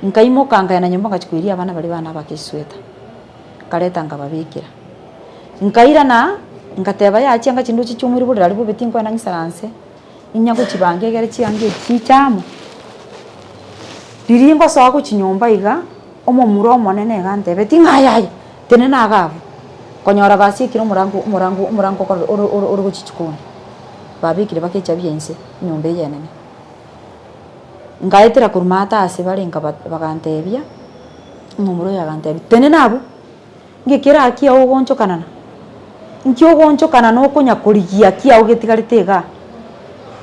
Nkaimoka nkaenda nyomba ngachia koiria abana baria bane abake chisweta, nkareta nkababekera. Nkairana, ngateba yaya chianga chindoche chiomire borere aria bobe tinkoenda ng'isaranse, inya gochibanga egere chianga echi chiche amo. Riria ngosoa gochia nyomba iga, omomura omonene iga antebetie ng'a aye aye, tenena iga abwo, konyora basiekire omorango omorango omorango okore ore ore ore gochia chikoni, babekire mpaka echabi ya inse, enyomba eye enene. Nkaetera korwa maate ase bare nkaba bagantebia, omomura oyo agantebia, tenena abwo. Nki kera kiao ogoonchokanana? Nki ogoonchokanana okonya korigia kiao getigarete igaa?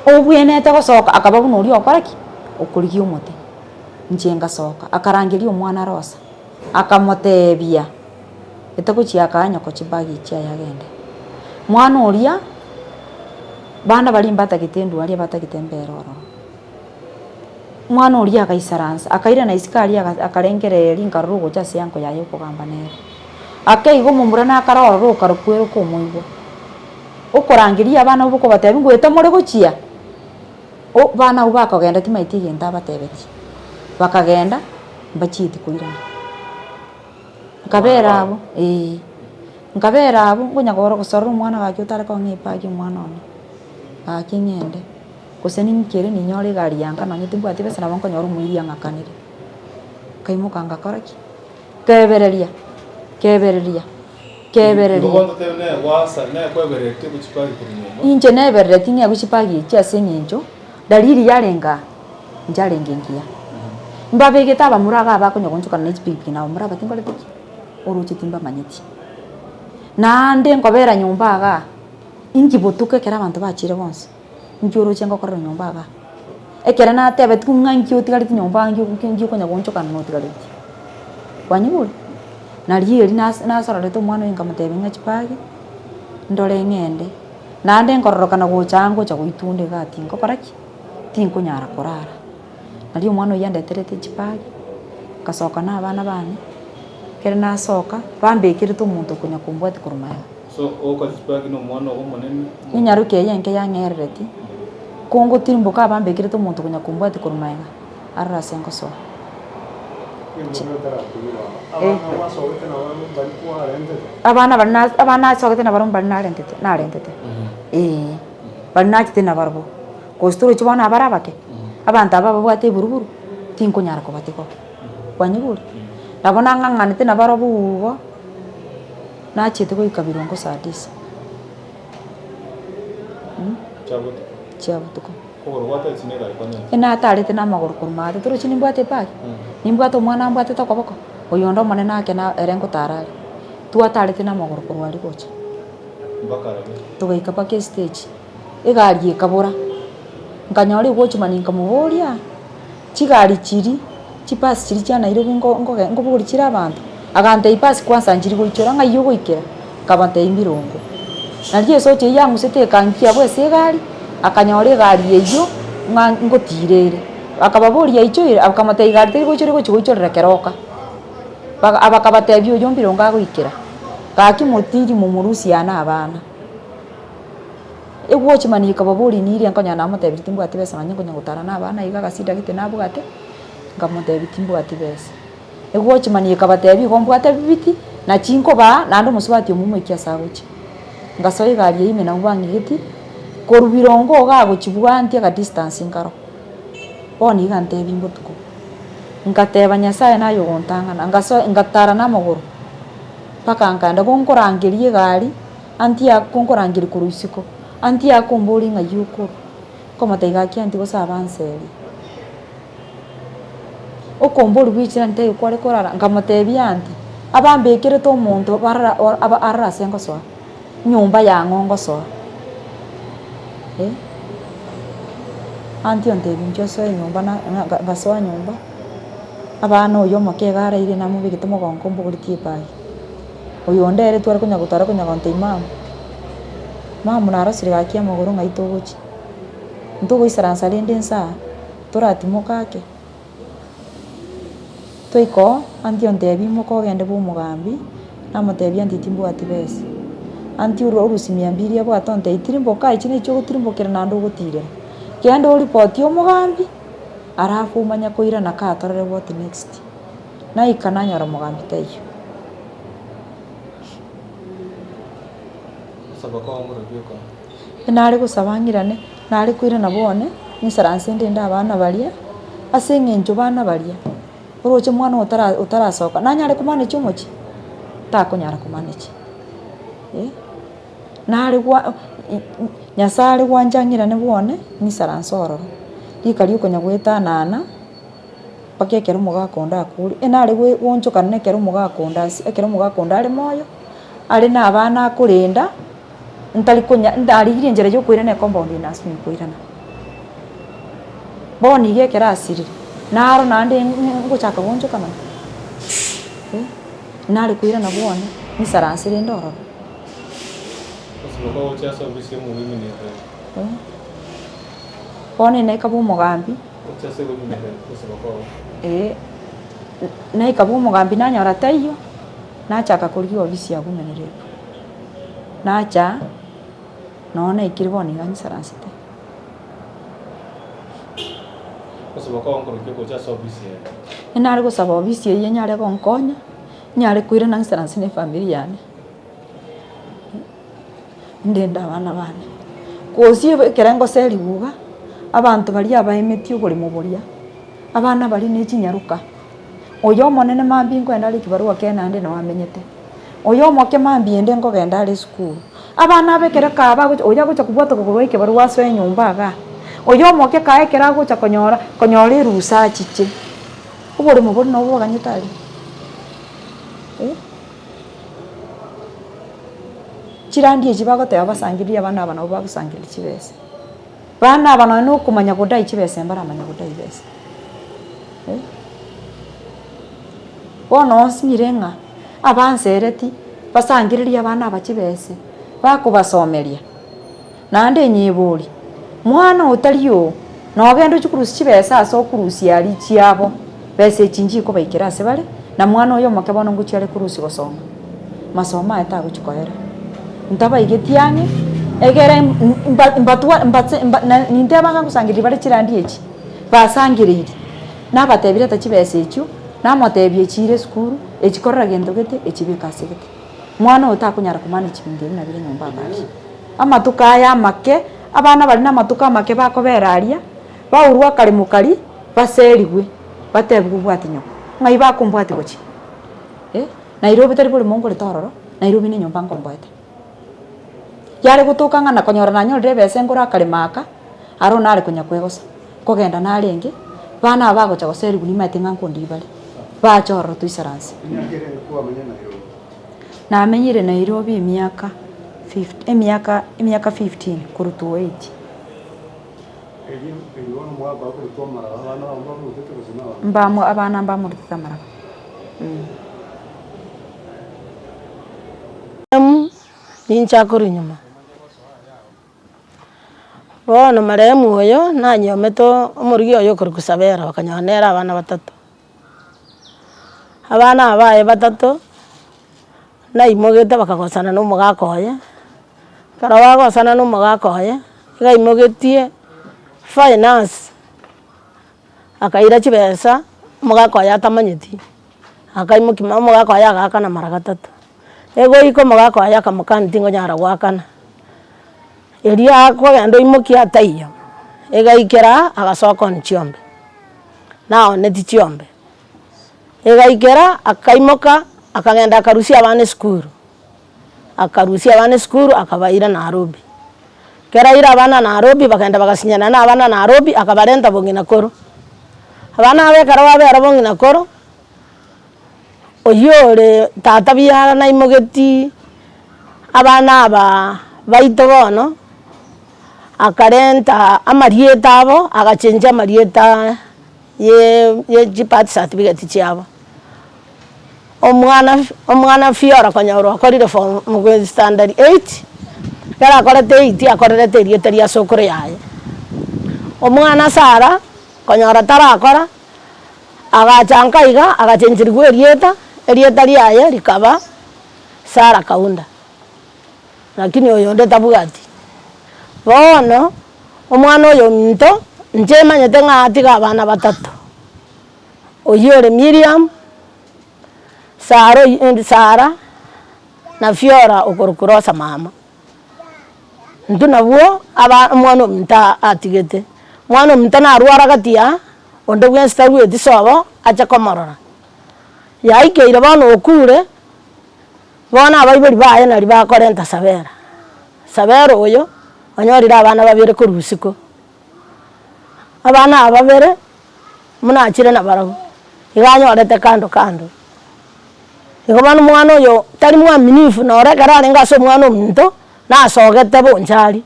Obwenerete gosoka akaba buna oria okora ki? Okorigia omote. Inche ngasoka, akarangeria omwana Rosa, akamoteebia, etagochia akaa nyoko chibagi chiaye agende. Mwana oria. Bana baria mbatagete endwari abatagete embere ororo. Omwana oria agaisaransa, akairana isiko aria aga akarengereria nkarora ogocha ase eango yaye okogamba nere. Ake igo omomura nakare ororo okarokwera okomoigwa. Okorangeria abana abwo okobatebia ngoeta more gochia, o bana abwo bakogenda timaeti egento abatebetie. Bakagenda, mbachieti koirana. Nkabera abwo eh, nkabera abwo nkonya koro gosorora omwana gaki otare kong'a ebagi omwana one, gaki ng'ende, gose ning'ikere ninyore egari ya nka nonye timbwati besa nabo nkonyora omoiri ang'akanere. Nkaimoka ngakora ki? Nkebereria, nkebereria, Igo nkebereria. bono totebe nere gwasa nere kwebereretie gochia chibagi korwa nyomba. Inche nebereretie ng'egwe chibagi echi ase eng'encho, dalili yarenge aa, ncharenge engiya. Mbabegete abamura iga abakonya goonchokana ne chipikipiki na abamura aba tinkoreti ki? Oroche timbamanyeti. Naende nkobera nyomba igaa, inki botuko ekero abanto bachire bonsi, inki oroche ngokorera nyomba igaa? Ekero natebetigwe ng'a inki otigareti nyomba inki inki okonya goonchokana notigareti. Kwanyigure? Nario erio nas nasororete omwana oyo nkamotebia ng'a chibagi, ndore ng'ende, naende nkororokana gocha aa ngocha goitunda igaa tingokora ki? Tinkonyara korara. Nario omwana oyio andeterete chibagi, nkasoka na abana bane, ekero nasoka, bambekerete omonto okonya kombwatia korwa magega. So ogokoa chibagi na omwana ogo omonene? Enyaroke eye enke yang'erereti, ko ngotirimboka abambekerete omonto okonya kombwatia korwa magega, aroro ase ngosoa. Abana baria na abana nasogete nabarobwo mbaria narentete narentete eeh, baria nachete nabarobwo. Gose toroche bono abare abake, abanto aba babwate eburuburu, tinkonyara kobatiga oo, kwanyigure? Nabo nang'ang'anete nabarobwo igo, nachiete goika birongo saa tisa chia botuko. Enatarete na amagoro korwa maate, torochi nimbwate ebag, nimbwate omwana mbwatete okoboko, oyonde omonene ake na ere ngotara are. Twatarete na amagoro korwa aria gocha, togaika mpaka estage. Egari ekabora, nkanyora egochumani nkamoboria, chigari chiria, chibasi chiria chia Nairobi nko nkoge nkobogoria chire abanto? Agantebia basi kwanza nchiri goichora ng'ai ogoikera? Nkabatebia mbirongo. Nario esocha eyio yang'usete ekangia abwo ase egari, akanyora egari eyio ng'a ngotira ere. Akababoria yaichoire? Akamotebia egari teri goichora egochi goichorera keroka. Baga bakabatebia oyio mbirongo agoikera, gaki motiri momorusie aa na abana. Egochimani ekababoria niria nkonya namotebirie timbwati besa nonye nkonya gotara na abana iga agasida gete nabwate, nkamotebia timbwati besa. Egochimani ekabatebia igo mbwate bibiti, nachi nkobaa naende omosubati omo omoikia ase agochia. Ngasoa egari eywo ime nabwo bang'igeti, korwa birongo iga agochibwantia aka distance nkaro. Bono iga antebia mbotuko, ngateba nyasaye naye ogontang'ana, ngasoa ngatara na amagoro, mpaka nkaenda, gonkorangeria egari. Aunty ako nkorangeria korwa isiko, aunty akomboria ng'ai okorwa, nkomotebia gaki aunty gose abanserie. Okomboria bwa echirani taiyo kware korara, nkamotebia aunty, abambekerete omonto barara aba aroro ase ngosoa, nyomba yang'o ngosoa eh. Aunty ontebia inchuo osoe nyomba na nga ngasoa nyomba, abana oyo omoke iga araire namobegete mogongo mbogoretie ebagi. Oyonde ere tware konya gotara konya gontebia mama, mama narosire gaki amagoro ng'ai togochia, ntogoisaransa rende nsa aa, toratimoka ake. Twaika oo, aunty ontebia imoka ogende bwa omogambi, namotebia aunty timbwati besa, aunty orwa orusia mia mbiri abwate ontebia tirimboka echi nechio ogotirimbokera naende ogotirera, genda oripotie omogambi, alafu omanye koirana kaa torore what next. Naika nanyora omogambi taiyo. Nare gosaba ng'irane, nare koirana bwane, ng'isaranse ndende abana baria, ase eng'encho bana baria, oroche omwana otara otarasoka, nanyare komanage omochie? Takonyara komanage eh. Nare gwa Nyasaye are gwancha ng'irane bwane, ng'isaranse ororo, rika riokonya goetanana. Mpaka ekero omogaka onde akure, e nare goe goonchokana na ekero omogaka onde ase ekero omogaka onde are moyo, are na abana akorenda, ntari konya ndarigirie enchera ya okoirana ecompound eye nasinywa koirana. Bono iga ekero asirire, naro naende ngochaka goonchokana eh, nare koirana bwane, nisaranse rende ororo. Bono naika bwa omogambi, eh, naika bwa omogambi nanyora taiyo, nachaka korigia ofisi ya women rep. Nacha, nonye naikire bono iga nyisaransete. Nare gosaba ofisi eywo enyare gonkonya, nyare koirana ngisaranse na efamiri yane. Ndende abana bane. Gose ekero ngoserigwa iga, abanto baria abaemetie oboremo boria, abana baria ne chinyaroka, oyo omonene mambia nkoenda are ekibarua kiaye naende noo amenyete, oyo omoke mambia ende nkogenda are esukuru, abana aba ekero kaa bagocha oyo agocha kobwata korwa ekebarua asoe nyomba igaa, oyo omoke kaa ekero agocha konyora konyora erusa achiche, oboremo boria nabo boganyete aria eh. Chirandi echi bagoteba basangererie abana aba nabo bagosangereria chibesa. Bana aba nonye na okomanya godai chibesa mbaramanya godai besa eh. Bono osinyire ng'a abansereti basangererie abana aba chibese, bakobasomeria, naende enyebori, mwana otari oo, nogende ochie korusia chibesa ase okorusia aria chiabo, besa echi nchikobaikera ase bare, na mwana oyo omoke bono ngochia are korusia gosoma, masomo aye tagochia koera. Ntabaigeti ang'e, egere mba mbatwa mbatse mba na ninteba ng'a ngosangereria bare chirandi echi, basangereirie, nabatebia reta chibesa echio, namotebia echi ire esukuru, echi korora gento gete, echi beka ase gete. Mwana oyo takonyara komanage chibinto ebi buna bire nyomba aba aria. Amatuko aya amake, abana baria na amatuko amake bakobera aria, baurwe akaremo karia, baserigwe, batebigwe obwati nyoko. Ng'ai bakombwati gochia? Eh, Nairobi tari borimo ngorete ororo, Nairobi na enyomba nkomboete. Yare gotoka ng'a nakonyora nanyorire ebesa ngore akaremo aka, aro nare konya kwegosa, nkogenda narenge, bana aba bagocha goserigwa nimaete ng'a nkondigia bare, bache ororo toisaranse. Emiaka ere kwamenya Nairobi? Namenyire Nairobi emiaka fif emiaka emiaka fifteen korwa 2008. Erio erio bono omogaka akorutwa amaraba, abana bao mbaborutete gose nabana? Mbamo abana mbamorutete amaraba. Ninche akorwa nyuma. Bono marehemu oyo nanyomete omorugi oye okorokwa Sabera bakanyora nere abana batato. Abana aba baye batato, naimogete bakagosana na omogaka oye, ekero bagosana na omogaka oye, iga aimogetie finance, akaira chibesa, omogaka oye atamanyeti, akaimokia omogaka oye agaakana mara gatato. Egoika omogaka oye akamokania tingonyara goakana, erio akogenda oimokia taiyo, egaikera agasoka on chiombe, naoneti chiombe, egaikera akaimoka akagenda akarusia abana esukuru, akarusia abana esukuru akabaira Nairobi. Ekero aire abana Nairobi bakagenda bagasinyana na abana Nairobi akabarenta bong'ina koro. Abana aba ekero babera bong'ina koro. Oyio ore tata biara naimogetie abana aba baito bono, akarenta amarieta abo, agachengia amarieta ye ye chibirth certificate chiabo. Omwana omwana Fiora konyora okorire form standard eight, ekero akorete eight akorerete erieta ria sokoro yaye. Omwana Sarah, konyora tarakora. Agacha nka iga, agachencherigwa erieta, erieta riaye rikaba Sara Kaunda, lakini oyonde tabwati. Bono, omwana oyo ominto, inche manyete ng'a atiga abana batato, oyio ore Miriam, Sara oyio Sara, na Fiora okorokwa Rosa mama. Intwe nabwo aba omwana ominto atigete, omwana ominto narwara gati ya onde bwensi tarueti sobo ache komorora. Yaikeire bono okure, bono abaibori baye naria bakorenta Sabera. Sabera oyo, onyorire abana babere korwa isiko, abana aba babere, buna achire nabarabwo, iga anyorete kando kando. Igo bono omwana oyo tari mwaminifu nore ekero arenge ase omwana ominto, nasogete bonchari,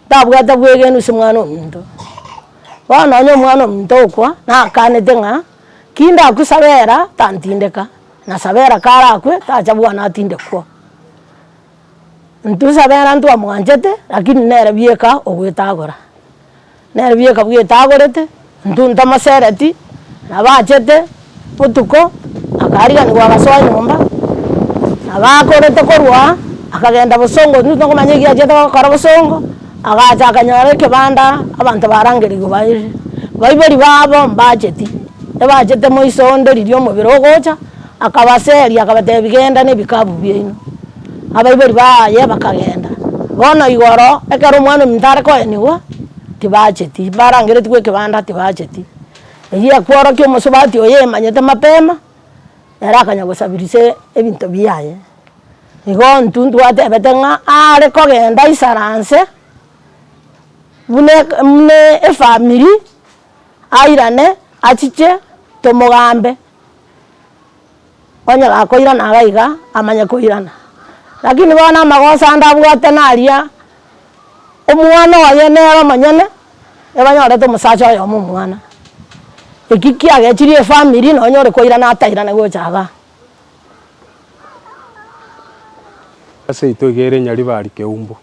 tabwate bwegenu ase omwana ominto. Bono nonye omwana ominto okwa, nakanete ng'a ki ndakwe sabera tantindeka, na sabera karakwe tacha bwana atindekwa. Intwe Sabera ntwamwanchete, lakini nere bieka ogwetagora, nere bieka bwetagorete, intwe ntomosereti, nabo achete botuko, akariganiwa agasoa nyomba, nabo akorete korwa aa, akagenda bosongo intwe tokomanya eki achete gokora bosongo, agacha akanyora ekebanda abanto barangerigwe bairire. Baibori babo mbacheti, ebachete moiso onde riria omobere ogocha, akabaseria akabatebia genda na ebikabu biaino. Abaibori baye bakagenda. Bono igoro, ekero omwana ominto are koenigwa, tibacheti, barangeretigwe ekebanda tibacheti. Eyio ekworokia omosubati oyo emanyete mapema, ere akanya gosabirisa ebinto biaye. Igo intwe ntwatebete ng'a are kogenda aisaranse, buna eke buna efamiri, airane achiche tomogambe. Onye gakoirana iga iga, amanye koirana. Lakini bono amagoso ande abwate naria, omwana oye nere omonyene, ebanyorete omosacha oyomo omwana. Eki kiagechirie efamiri nonye ore koirana atairane gocha igaa. Ase intwe iga ere Nyaribari Keumbu.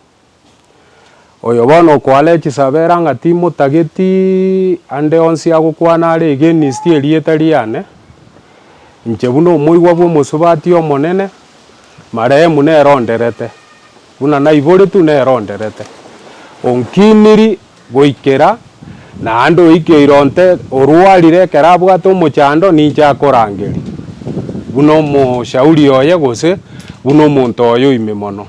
Oyo bono okoala chisabera ng'a timotageti ande onsi agokwana are against erieta riane, inche buna omoigwa bw'omosubati omonene, marehemu nere onderete, buna naiboretwe nere onderete, onkiniri goikera naende oikeire onte orwarire ekero abwate omochando ninche akorangeria, buna omoshauri oye gose buna omonto oye oime mono.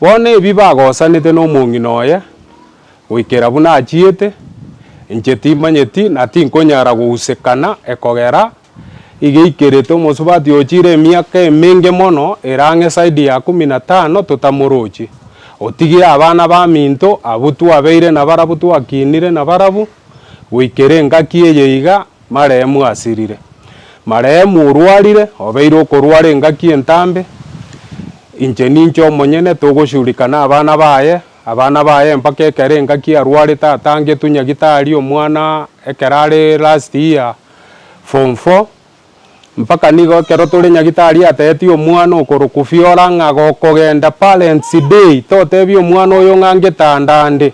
Bono ebi bagosanete nomong'ina oye, goikera buna achiete, inche timanyeti na tinkonyara gousekana ekogera iga eikerete omosubati ochire emiaka emenge mono ere ang'e zaidi ya kumi na tano totamorochi. Otigire abana baminto abwo twabeire nabarabwo twakinire nabarabwo, goikera engaki eye iga marehemu asirire. Marehemu orwarire, obeire okorwara engaki entambe, inche ninche omonyene togoshurika na abana baye, abana baye mpaka ekero engaki arwarete atangetwe nyagitari omwana ekero are last year form four, mpaka nigo ekero tore nyagitari atebetie omwana okorokwa Fiora ng'a gokogenda parents day totebie omwana oyo ng'a ngetanda ande,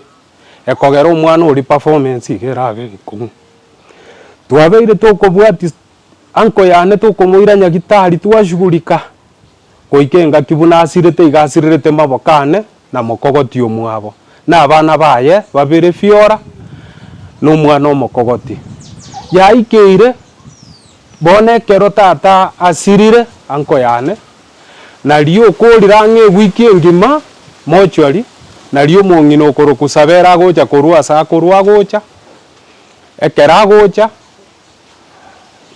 ekogera omwana oria performance iga erabe enkong'u. Twabeire tokobwatia uncle yane tokomoira nyagitari twashughulika, goika engaki buna asirete iga asirerete maboko ane na mokogoti omwabo, na abana baye babere Fiora na omwana omokogoti. Yaikeire bono ekero tata asirire uncle yane, nario okorire ang'e ewiki engima mortuary, nario omong'ina okorokwa Sabera agocha korwa ase akorwa agocha. Ekero agocha,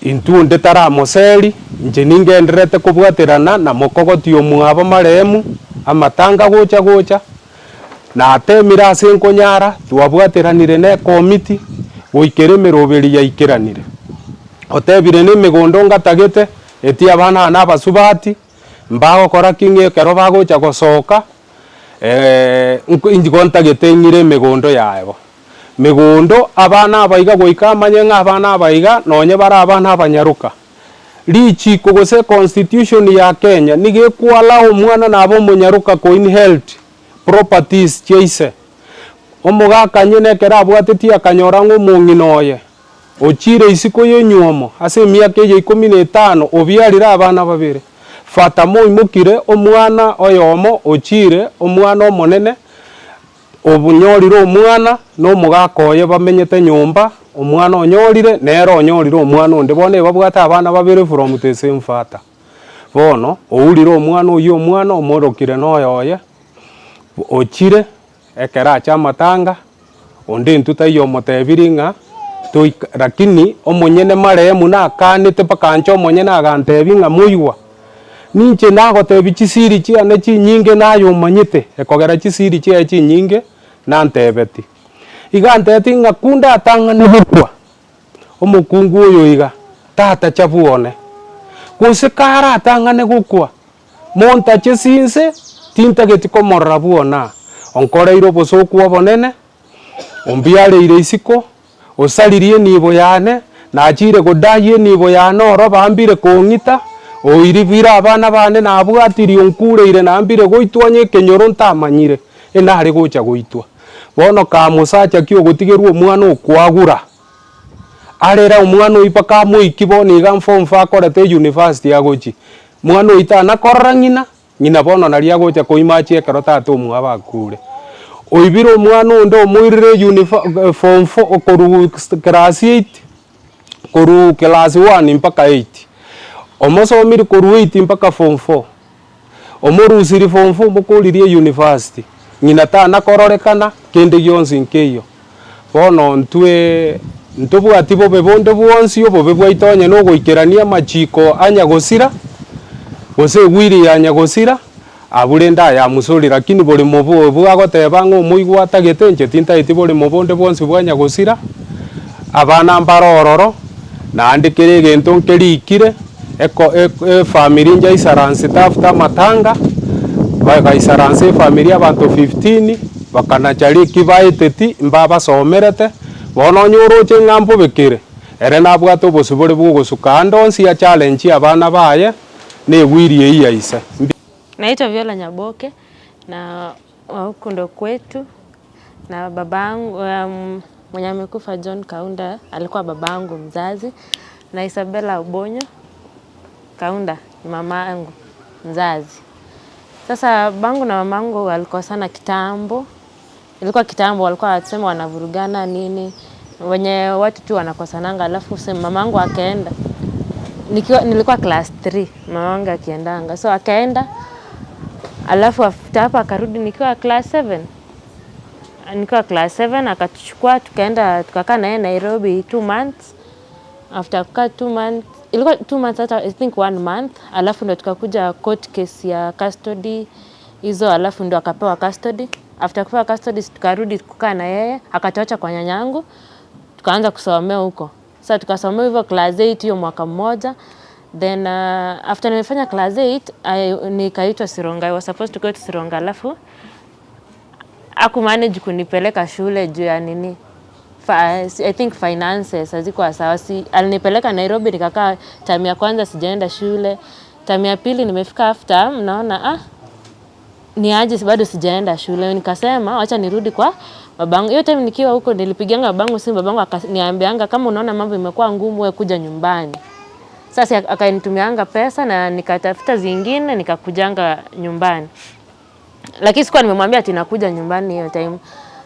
intwe onde taramoseri, inche ningendererete kobwaterana na mokogoti omwabo marehemu, amatanga gocha gocha, natemire ase nkonyara, twabwateranire na ekomiti, goikera emeroberi yaikeranire. Otebire na emegondo ngatagete, eti abana aba na abasubati, mbagokora ki ng'a ekero bagocha gosoka, nko ntagete ng'ire emegondo yabo. Megondo, abana aba iga goika amanye ng'a abana aba iga nonye bare abana abanyaroka. Richiko gose econstitution ya Kenya nigo ekoallow omwana nabe omonyaroka ko inherit properties chia ise. Omogaka nyene ekero abwatetie akanyora ng'a omong'ina oye ochire isiko ya enywomo ase emiaka eye ikomi na etano obiarire abana babere. Fatama oimokire omwana oyomo ochire omwana omonene. Obonyorire omwana, na omogaka oye bamenyete nyomba, omwana onyorire, nere onyorire omwana onde. Bono ebabwate abana babere from the same father. Bono, ourire omwana oyio omwana omorokire na oyoye, ochire, ekero acha amatanga, onde intwe taiyo omotebirie ng'a toika lakini omonyene marehemu nakanete mpaka inche omonyene agantebia ng'a moigwa. Ninche nagotebia chisiri chiane chinyinge naye omanyete, ekogera chisiri chiaye chinyinge nantebeti. Iga antebeti ng'a kundatang'ane gokwa, omokungu oyo iga tatacha bwone, gose karatang'ane gokwa, montache sinse, tintageti komorora bwone aa. Onkoreire obosoku obonene, ombiareire isiko, Osaririe enibo yane, nachire godayia enibo yane oro bambire kong'ita, Oiribire abana bane nabwatirie onkureire nambire goitwa onye ekenyoro ntamanyire, enare gocha goitwa. Bono kaa mosacha ki ogotigerwa omwana okwagura, arere omwana oyio mpaka amoikie bono iga form four akorete euniversity agochia, mwana oyio tana korora ng'ina, ng'ina bono naria agocha koimachia ekero tata omwabo akure. Oibire omwana onde omoirire euniver form four korwa class eight, korwa class one mpaka eight, omosomiri korwa eight mpaka form four, omorusiri form four omokoririe euniversity, ng'ina tana kororekana, kende gionsi nkeiyo. Bono ntwe ntobwati bobe bonde bwonsi, obobe bwaito onye nogoikerania amachiko a nyagosira, gose ewiri ya nyagosira, abwo rende aya amusori, lakini borimo bo bwagoteba ng'a omoigwa atagete, inche tintageti borimo bonde bwonsi bwa nyagosira, abana mbare ororo, naende kera egento nkerikire, eko efamiri njaisaransete after amatanga, bagaisaransa efamiri abanto fifteen, bakanacha riki baeteti, mbabasomerete, bono onye oroche ng'a mbobekere, ere nabwate obosibore bwa ogosuka ande onsi achallenge abana baye, na ewiri eyio ya ise. Naitwa Viola Nyaboke na wa huku ndo kwetu na babangu mwenye amekufa John Kaunda alikuwa babangu mzazi na Isabella Obonyo Kaunda ni mamangu mzazi. Sasa babangu na mamangu walikosana kitambo, ilikuwa kitambo walikuwa tuseme wanavurugana nini, wenye watu tu wanakosananga alafu mamangu akaenda. Nikiwa, nilikuwa class 3 mamangu akiendanga, so akaenda alafu after hapo akarudi nikiwa class 7 nikiwa class 7 akatuchukua tukaenda tukakaa naye Nairobi 2 months. After kukaa 2 months, ilikuwa 2 months hata I think 1 month, alafu ndo tukakuja court case ya custody hizo, alafu ndo akapewa custody. After kupewa custody tukarudi kukaa na yeye, akatuacha kwa nyanyangu, tukaanza kusomea huko. Sasa tukasomea hivyo class 8 hiyo mwaka mmoja. Then after nimefanya class 8 nikaitwa Sironga. I was supposed to go to Sironga, alafu hakumanage kunipeleka shule juu ya nini I think finances hazikuwa sawa. Si, alinipeleka Nairobi nikakaa term ya kwanza sijaenda shule. Term ya pili nimefika after naona ni aje bado sijaenda shule. Nikasema wacha nirudi kwa babangu. Hiyo time nikiwa huko nilipigianga babangu simu, babangu akaniambianga kama unaona mambo imekuwa ngumu wewe kuja nyumbani. Sasa akanitumianga pesa na nikatafuta zingine nikakujanga nyumbani. Lakini sikuwa nimemwambia ati nakuja nyumbani hiyo time.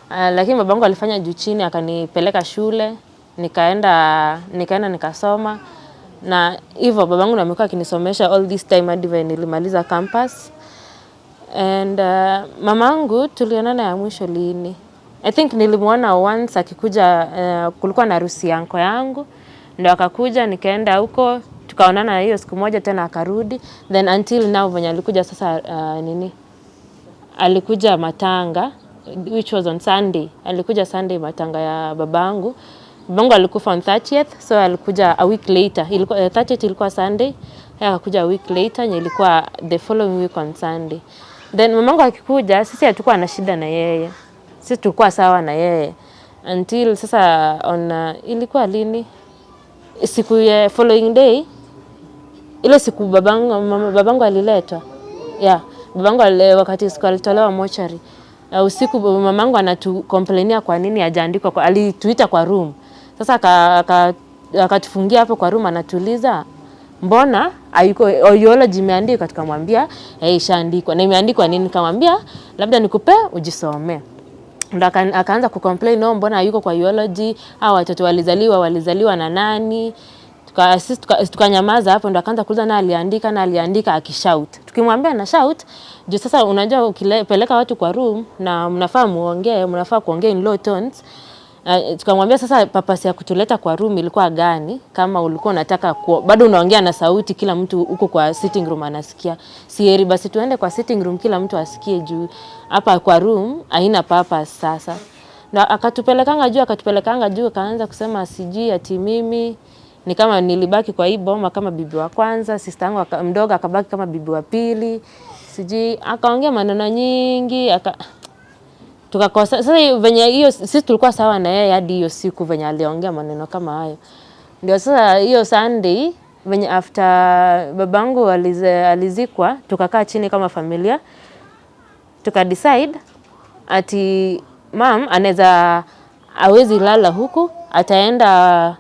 Lakini babangu alifanya juu chini akanipeleka shule, nikaenda nikasoma. Na hivyo babangu ndo amekuwa akinisomesha all this time hadi venye nilimaliza campus. And mamangu tulionana ya mwisho lini? I think nilimuona once akikuja, kulikuwa na harusi ya uncle yangu. Ndo akakuja nikaenda huko, tukaonana hiyo siku moja tena akarudi. Then until now venye alikuja sasa nini? Alikuja matanga which was on Sunday. Alikuja Sunday matanga ya babangu. Babangu alikufa on 30th, so alikuja a week later. Ilikuwa 30th ilikuwa Sunday, yeye akakuja a week later, yenye ilikuwa the following week on Sunday. Then mamangu akikuja, sisi hatukuwa na shida na yeye. Sisi tulikuwa sawa na yeye until sasa on ilikuwa lini? Siku ya following day, ile siku babangu, mama, babangu aliletwa. Yeah, babangu wakati siku alitolewa mochari. Usiku mamangu anatucomplainia kwa nini hajaandikwa kwa, alituita kwa room. Sasa akatufungia hapo kwa room anatuuliza mbona hayuko eulogy imeandikwa, tukamwambia ishaandikwa. Na imeandikwa nini? Nikamwambia labda nikupe ujisomee. Ndo akaanza kucomplain, no, mbona hayuko kwa eulogy? Hao watoto walizaliwa na nani? Sisi tukanyamaza hapo, ndo akaanza kuuliza na aliandika, na aliandika akishout. Tukimwambia na shout, juu sasa unajua ukipeleka watu kwa room na mnafaa muongee, mnafaa kuongea in low tones. Tukamwambia sasa purpose ya kutuleta kwa room ilikuwa gani? Kama ulikuwa unataka bado unaongea na sauti kila mtu huko kwa sitting room anasikia. Si heri basi tuende kwa sitting room kila mtu asikie, juu hapa kwa room haina purpose sasa. Na akatupelekanga juu, akaanza kusema sijui ati mimi ni kama nilibaki kwa hii boma kama bibi wa kwanza, sister yangu mdogo akabaki kama bibi wa pili. Sijui akaongea maneno nyingi, tukakosa. Sasa hiyo venye hiyo sisi tulikuwa sawa na yeye hadi hiyo siku venye aliongea maneno kama hayo. Ndio sasa hiyo Sunday Venye after babangu alizikwa tukakaa chini kama familia tuka decide ati mum anaweza hawezi lala huku, ataenda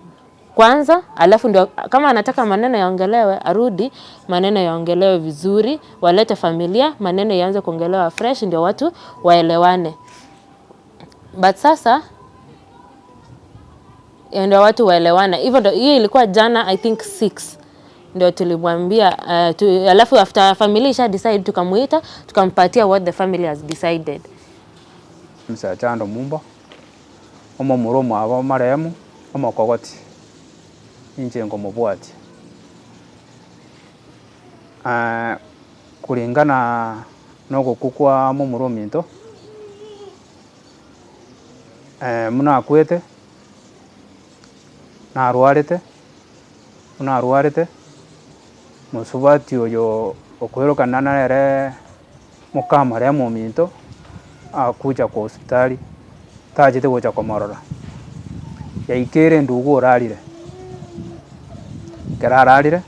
kwanza, alafu ndio kama anataka maneno yaongelewe arudi, maneno yaongelewe vizuri, walete familia, maneno yaanze kuongelewa fresh, ndio watu waelewane. But sasa ndio watu waelewane. Hivyo ndio hiyo ilikuwa jana I think 6 ndio tulimwambia alafu after familia isha decide tukamuita tukampatia what the family has decided. Omosacha ande omomba, omomura omwabo marehemu, omokogoti, inche nkomobwatia. Kulingana na ogokwa kwa momura ominto, buna akwete, narwarete, buna arwarete, mosubati oyo okoirokana nere moka marehemu ominto, akucha kwa hospitali, tachete gocha komorora, yaikere endugu orarire, ekero ararire,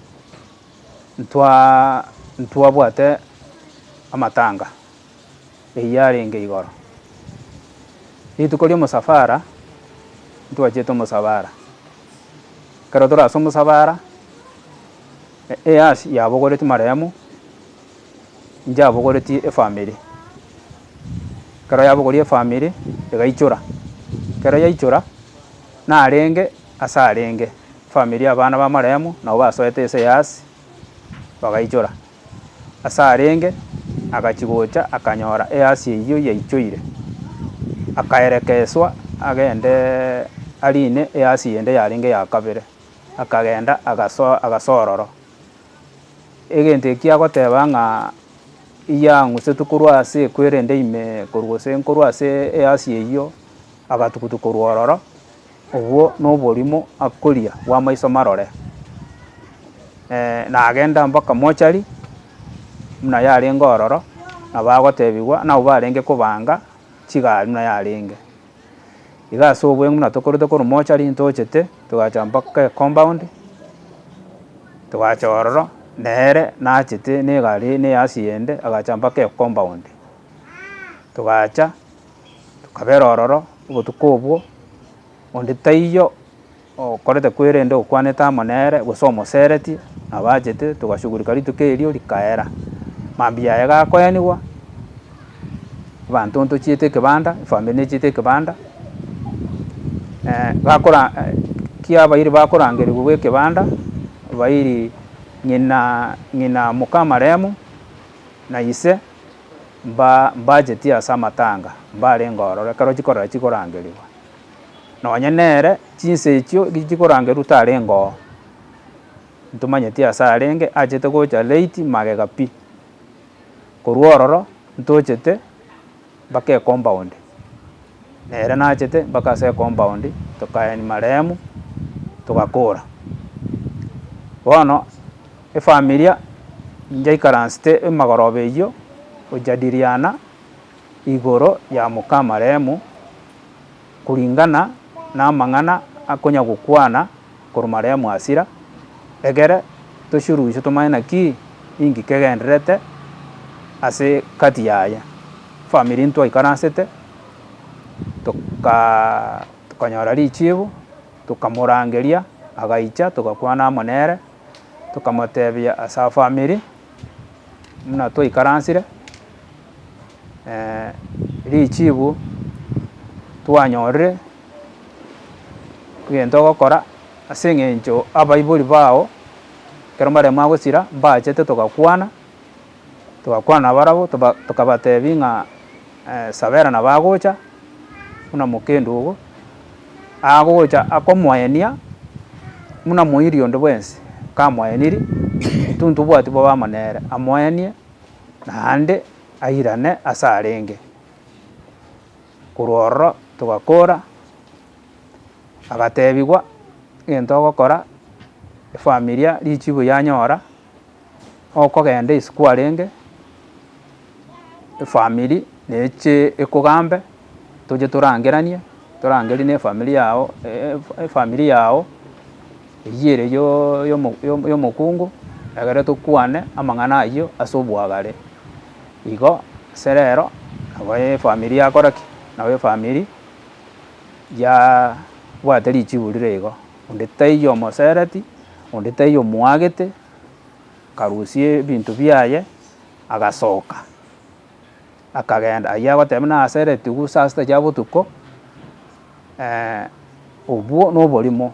ntwaa ntwabwate amatanga, eyio yarenge igoro. Rituko ria omosafara, ntwachete omosabara, ekero tore ase omosabara, easi yabogoretie marehemu, njabogoretie efamiri, ekero yabogoria efamiri, egaichora, ekero yaichora, narenge ase arenge, efamiri abana ba marehemu nabo basoete ase easi, bagaichora. Ase arenge, agachia gocha akanyora easi eyio yaichoire, akaerekeswa agendeeee arine easi ende yarenge ya kabere, akagenda agasoa agasoa ororo. Egento eki agoteba ng'a iyang'usetwe korwa ase ekwerende ime korwa gose nkorwa ase easi eyio, agatugutu korwa ororo, obwo na oborimo akoria bwa amaiso marore. Nagenda mpaka mochari, buna yarenge ororo, nabo agotebiwa, nabo barenge kobanga chigari buna yarenge. Iga ase obweng'u buna tokorete korwa mochari ntochete, togacha mpaka ecompound, togacha ororo, nere nachete na egari na easi ende agacha mpaka ecompound. Togacha, tokabera ororo, obotuko obwo, onde taiyo okorete kwerende okwanete amo nere, gose omoseretie, nabo achete togashughulika rituko erio rikaera. Mambia yaye gakoeniwa, abanto ntochiete ekebanda, efamiri nechiete ekebanda, bakora ki abairi bakorangeriwa bwa ekebanda, abairi ng'ina ng'ina moka amaremo, na ise, mba mbacheti ase amatanga, mbarenge ororo ekero chikorora chikorangerigwa. Nonye nere, chinsa echio chikorangerwa tarenge oo, ntomanyeti ase arenge, achete gocha late magega pi. Korwa ororo, ntochete mpaka ecompound, nere nachete mpaka ase ecompound, tokaeni marehemu, togakora. Bono, efamilia njaikaransete emagoroba eyio, gojadiliana igoro ya moka marehemu, kulingana na amang'ana akonya gokwana korwa marehemu asira, egere toshuruhishe tomanye naki inki kegendererete ase kati yaye. Efamiri ntwaikaransete, tokaaa tokanyora richibu, tokamorangeria, agaicha togakwana amo nere, tokamotebia ase afamiri, buna twaikaransire, richibu twanyorire, egento ogokora ase eng'encho abaibori bao, ekero maremo agosira mbachete togakwana, togakwana nabarabwo toba tokabatebia ng'a Sabera nabo agocha, buna mokendugu, agocha akomoenia buna moiri onde bwensi, kamoenirie, intwe ntobwati bobe amo nere, amoenie naende airane ase arenge. Korwa ororo togakora, agatebiwa, egento ogokora, efamilia richibu yanyora, okogenda isiko arenge, efamiri neche ekogambe, toche torangeranie, torangerie na efamiri yago efamiri yago. Eywo ere yooo yomo ya omokungu, egere tokwane amang'ana aywo ase obwagare. Igo ase rero, nabo efamiri yakora ki? Nabo efamiri yaaa bwate richibu rire igo, onde taiyo omosereti, onde taiyo omoagete, akarusia ebinto biaye, agasoka, akagenda. Aywo agoteba buna aseretiwu saa sita chia botuko, obwo na oborimo,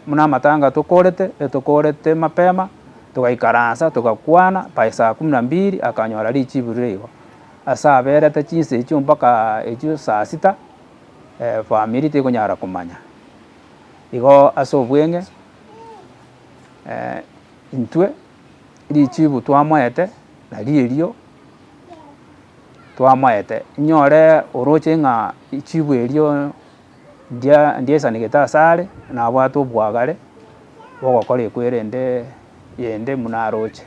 buna amatanga tokorete, etokorete mapema, togaikaransa togakwana by saa kumi na mbili akanyora richibu rire igo. Ase aberete chinsa echio mpaka echio saa sita, famiri tekonyara komanya. Igo ase obweng'e, intwe richibu twamoete nario erio twamoete, inyore oroche ng'a richibu erio ndia ndiaisanegete asare, nabwate obwagare, bogokora ekwerende yende buna aroche.